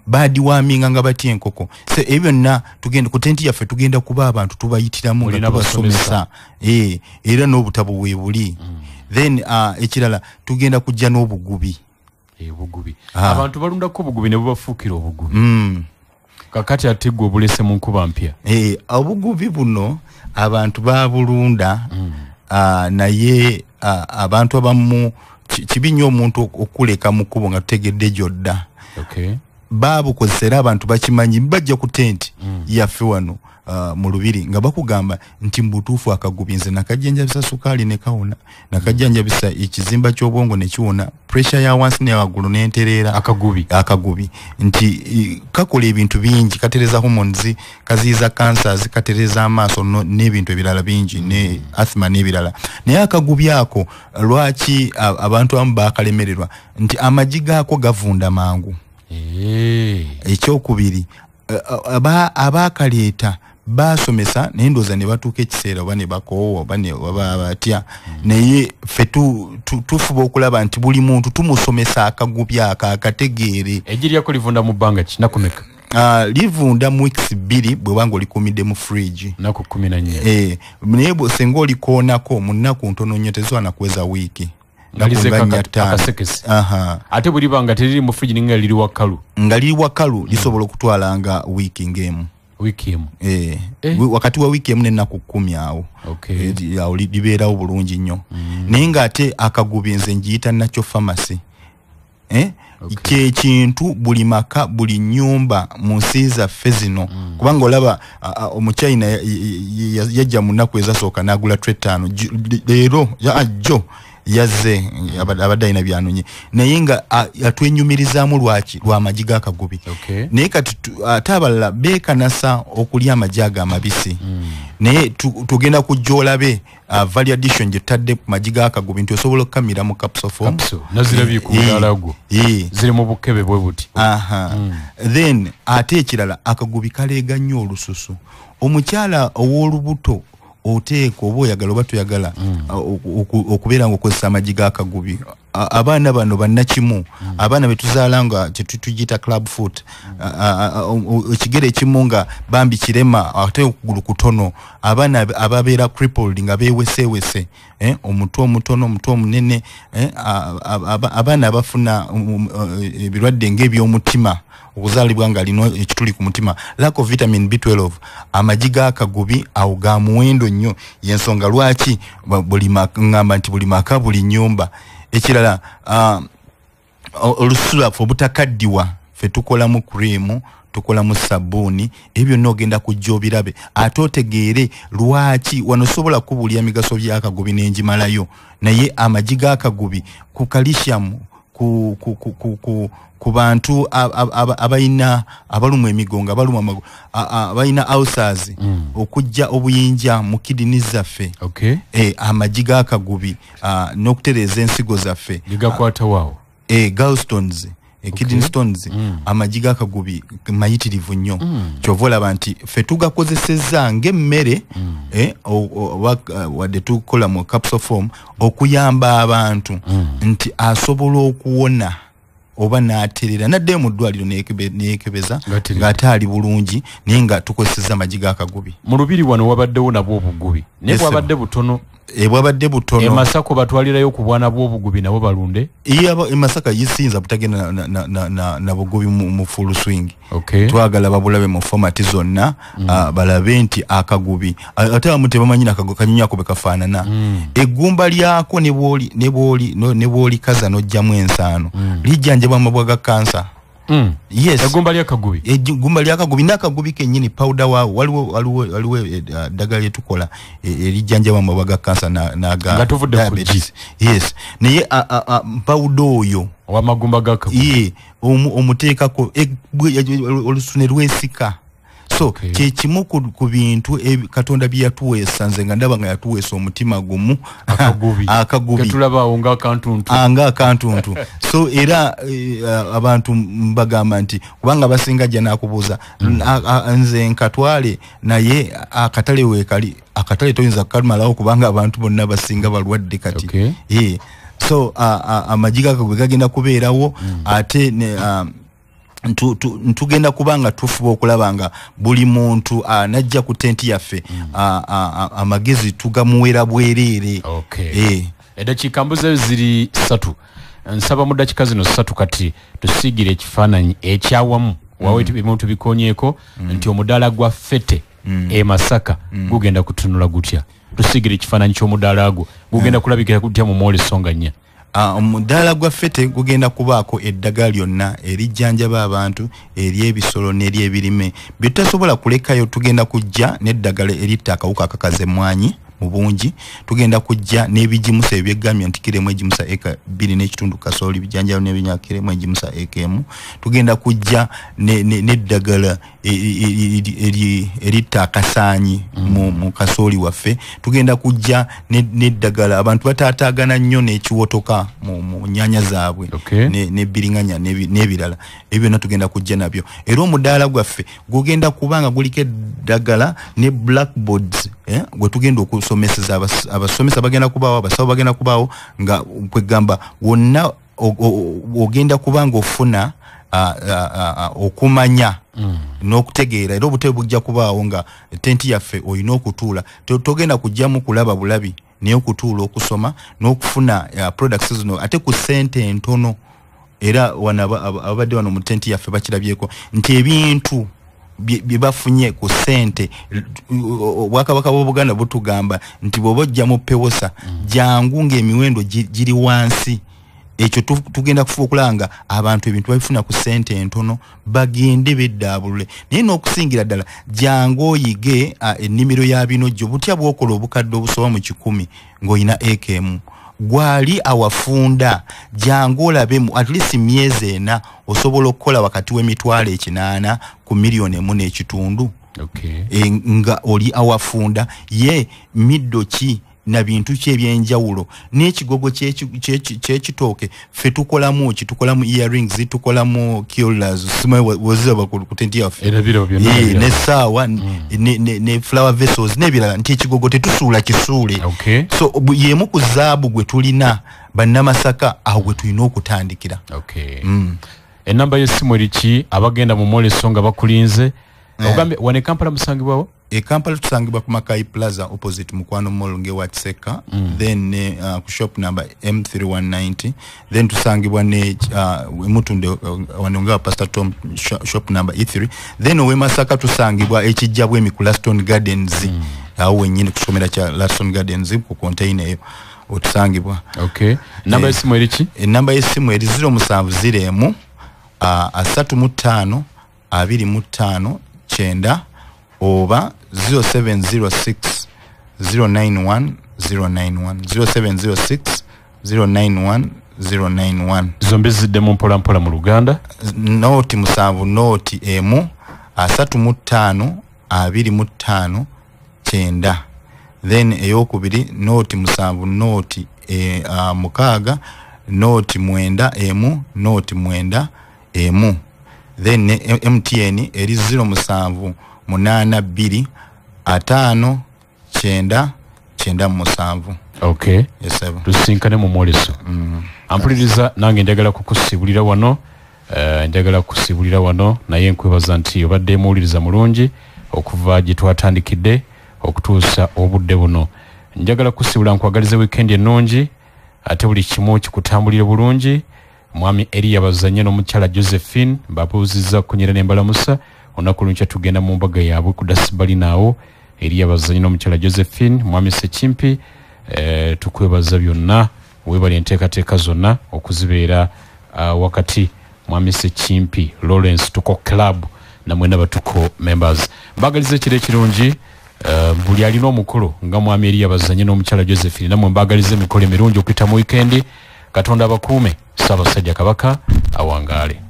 Baadiwaaminga nga batya enkoko? So ebyo byonna tugenda ku tenti yaffe, tugenda kuba abantu tubayitiramu nga tubasomesa, era n'obutabo weebuli. Then ekirala tugenda kujja n'obugubi. Obugubi. Abantu balundako obugubi ne bubafuukira obugubi. Kakati ate gwe obulese mu nkuba mpya. Obugubi buno abantu babulunda, naye abantu abamu kibi nnyo omuntu okuleka mu kkubo nga tutegedde gy'odda. Babukozesa era abantu bakimanyi, bajja ku tenti yaffe wano mu lubiri nga bakugamba nti mbutuufu akagubi nze nakajjanjabisa sukaali ne kawona, nakajjanjabisa ekizimba ky'obwongo ne kiwona, pressure ya wansi ne waggulu n'entereera. Akagubi nti kakola ebintu bingi, katereza hormones, kaziyiza cancers, katereza amaaso n'ebintu ebirala bingi, ne asthma n'ebirala. Naye akagubi ako lwaki abantu abamu bakalemererwa? Nti amagi gaako gavunda mangu. Ekyokubiri, abaakaleeta basomesa naye ndowooza ne batuuka ekiseera oba ne bakoowa oba ne baba batya. Naye ffe tufuba okulaba nti buli muntu tumusomesa akagubi ako akategeere. Eggi lyako livunda mu bbanga ki? Nnaku mmeka? Livunda mu weeks 2 bw'oba ng'olikuumidde mu fridge. Nnaku 14. Naye singa olikoonako mu nnaku ntono nnyo, tezisobola na kuweza wiiki. Akasekese. Ate bwe liba nga teriri mu fridge nga liri wakalu? Nga liri wakalu lisobola okutwala nga wiiki ng'emu. Wiiki emu. Wakati wa wiiki emu n'ennaku 10 awo. Awo libeerawo bulungi nnyo. Naye ng'ate akagubi nze ngiyita natural pharmacy. Kye kintu buli maka, buli nnyumba mu nsi zaffe zino. Kubanga olaba omuchina yajja mu nnaku ezasooka n'agula tray 5. Leero jjo yazze abadde alina byanonye, naye nga atwenyumirizaamu lwaki? Lw'amagi g'akagubi. Naye kati ate abalala beekanasa okulya amagi ago amabisi. Naye tugenda kujja olabe value addition gye tutadde ku magi g'akagubi nti osobola okukamira mu capsule form. Nazirabye ku mudaala gwo. Ziri mu bukebe bwe buti. Then ate ekirala, akagubi kaleega nnyo olususu. Omukyala ow'olubuto oteeka oba oyagala oba toyagala okubeera ng'okozesa amagi g'akagubi. Abaana bano bannakimu, abaana be tuzaala nga tetugiyita club foot, ekigere ekimu nga bambi kirema ate okugulu kutono, abaana ababeera crippled nga beeweseewese, omutwe omutono, omutwe omunene, abaana abafuna ebirwadde ng'ebyomutima, okuzaalibwa nga alina ekituli ku mutima, lack of vitamin B12, amagi g'akagubi awo ga muwendo nnyo. Y'ensonga lwaki buli ŋŋamba nti buli maka, buli nnyumba. Ekirala, olususu lwaffe obutakaddiwa, ffe tukolamu cream, tukolamu sabbuuni, ebyo byonna ogenda kujja obirabe ate otegeere lwaki wano sobola kubuulira migaso by'akagubi n'engimalayo. Naye amagi g'akagubi ku calcium, ku bantu abalina abalumwa emigongo, abalumwa abalina ulcers, okujja obuyinja mu kidney zaffe. Okay. Amagi g'akagubi n'okutereeza ensigo zaffe. Gakwata waawo? Gallstones, kidney stones, amagi g'akagubi mayitirivu nnyo. Kyova olaba nti ffe tugakozesezza ng'emmere, wadde tukola mu capsule form okuyamba abantu nti asobola okuwona oba n'aterera naddeyo mu ddwaliro neyekebeza ng'ate ali bulungi, naye nga tukozesezza amagi g'akagubi. Mu lubiri wano wabaddewo nabwo obugubi, naye bwabadde butono. Bwabadde butono. E Masaka batwalirayo ku bwana bw'obugubi nabo balunde? E Masaka yisinza butagenda na bugubi mu full swing. Okay. Twagala babulabe mu format zonna, balabe nti akagubi ate abamu tebamanyi nakanyonyi ako bwe kafaanana. Eggumba lyako ne bw'olikaza n'oggyamu ensaano, lijjanjaba amabwa ga kansa. Yes. Eggumba ly'akagubi. Eggumba ly'akagubi n'akagubi kennyini powder waawo waliwo eddagala lye tukola erijjanjaba amabwa ga kansa n'aga diabetes. Yes. Naye powder oyo ow'amagumba g'akagubi. Omuteekako olusu ne lwesika. So kye kimu ku bintu Katonda bye yatuweesa, nze nga ndaba nga yatuweesa omutima gumu. Akagubi. Ketulabaawo ng'akantuntu. Ng'akantuntu. So era abantu mbagamba nti kubanga basinga ajja n'akubuuza, nze nkatwale naye akatale weekali, akatale toyinza kukamalawo kubanga abantu bonna basinga balwadde kati. Okay. So amagi g'akagubi gagenda kubeerawo, ate ntugenda kubanga tufuba okulaba nga buli muntu najja ku tenti yaffe, amagezi tugamuwera bwereere. Okay. Eddakiika mbuze ziri 3. Nsaba mu ddakiika zino 3 kati tusiigire ekifaananyi ekyawamu wawe ebintu bikonyeeko nti omudaala gwa Fete e Masaka gugenda kutunula gutya. Tusiigire ekifaananyi ky'omudaala gwo gugenda kulabikira gutya mu mwoleso nga 4. Omudaala gwa Fete gugenda kubaako eddagala lyonna erijjanjaba abantu, ery'ebisolo n'ery'ebirime. Bye tutasobola kulekayo tugenda kujja n'eddagala eritta akawuka akakaza emmwanyi mu bungi, tugenda kujja n'ebigimusa ebyeggamya nti kiremu egimusa eka 2.5 kasooli, bijanjalo n'ebinya kiremu egimusa eka 1. Tugenda kujja n'eddagala eritta akasaanyi mu kasooli waffe. Tugenda kujja n'eddagala abantu bataataagana nnyo n'ekiwotoka mu nnyanya zaabwe, n'ebbiringanya n'ebirala. Ebyo byonna tugenda kujja nabyo. Era omudaala gwaffe gugenda kubanga guliko eddagala ne blackboards, gwe tugenda okusomeseza abasomesa bagenda kubaawo, abasawo bagenda kubaawo, nga kwegamba wonna ogenda kubanga ofuna okumanya n'okutegeera. Era obutebe bujja kubaawo nga tenti yaffe olina okutuula, togenda kujjamu kulaba bulabi, naye okutuula okusoma n'okufuna products zino ate ku ssente entono. Era wano ababadde wano mu tenti yaffe bakirabyeko nti ebintu bye bafunye ku ssente, Obwakabaka bw'Obuganda butugamba nti bw'oba ojja mu pewosa jangu ng'emiwendo giri wansi. Ekyo tugenda kufuba okulaba nga abantu ebintu babifuna ku ssente entono, bagende beddaabulule. Naye n'okusingira ddala jangu oyige ennimiro ya binojjo, butya bw'okola obukadde obusoba mu 100 ng'olina eka 1. Gwali awafunda jangu olabemu at least myezi 4 osobola okukola wakati w'emitwalo 8 ku miliyoni 1.5. Okay. Nga oli awafunda ye middo ki na bintu ki ebyenjawulo n'ekigogo ky'ekitooke ffe tukolamu ki, tukolamu earrings, tukolamu kiolas, simanyi woziraba ku tenti yaffe, n'essaawa ne flower vessels n'ebirala, nti ekigogo tetusuula kisuule. Okay. So yemu ku zaabu gwe tulina Bannamasaka awo gwe tulina okutandikira. Okay. Enamba y'essimu eri ki abagenda mu mwoleso nga bakulinze? Ogambe wane Kampala musangibwawo? E Kampala tusangibwa ku Makai Plaza opposite Mukwano Mall ngewa Kiseka, then ku shop number M3190, then tusangibwa ne Mutunde wano nga Pastor Tom shop number E3, then owe Masaka tusangibwa ekijja bwemi ku Laston Gardens, awo wennyini kusomera kya Laston Gardens ku container eyo otusangibwa. Okay. Namba y'essimu eri ki? Namba y'essimu eri 0701 35 25 9 oba 0706 091 091 0706 091 091. Zombi ziddemu mpola mpola mu Luganda. 0 7 0 1 35 25 9. Then eyokubiri 0 7 0 6 0 9 1 0 9 1. Then MTN eri 0 7 8 2 5 9 9 7. Okay. Yes, sir. Tusinkane mu mwoleso. Ampuliriza nange njagala kukusibulira wano, njagala kukusibulira wano naye nkwebaza nti obadde muwuliriza mulungi okuva gye twatandikidde okutuusa obudde buno. Njagala kusibula nkwagalize weekend ennungi ate buli kimu kikutambulire bulungi. Mwami Eriya Bazanye n'omukyala Josephine mbabuuzizza kunyera n'embalamusa. Olunaku lunkya tugenda mu mbaga yaabwe ku Dasibali naawo. Eriya Bazanye n'omukyala Josephine, mwami Sekimpi, tukwebaza byonna, weebale enteekateeka zonna okuzibeera wakati. Mwami Sekimpi Lawrence Tuko Club namwe n'abatuko members, mbagaliza ekiro ekirungi. Buli alina omukolo nga mwami Eriya Bazanye n'omukyala Josephine, namwe mbagaliza emikolo emirungi okuyita mu weekend. Katonda abakuume. Ssaabasajja Kabaka awangaale.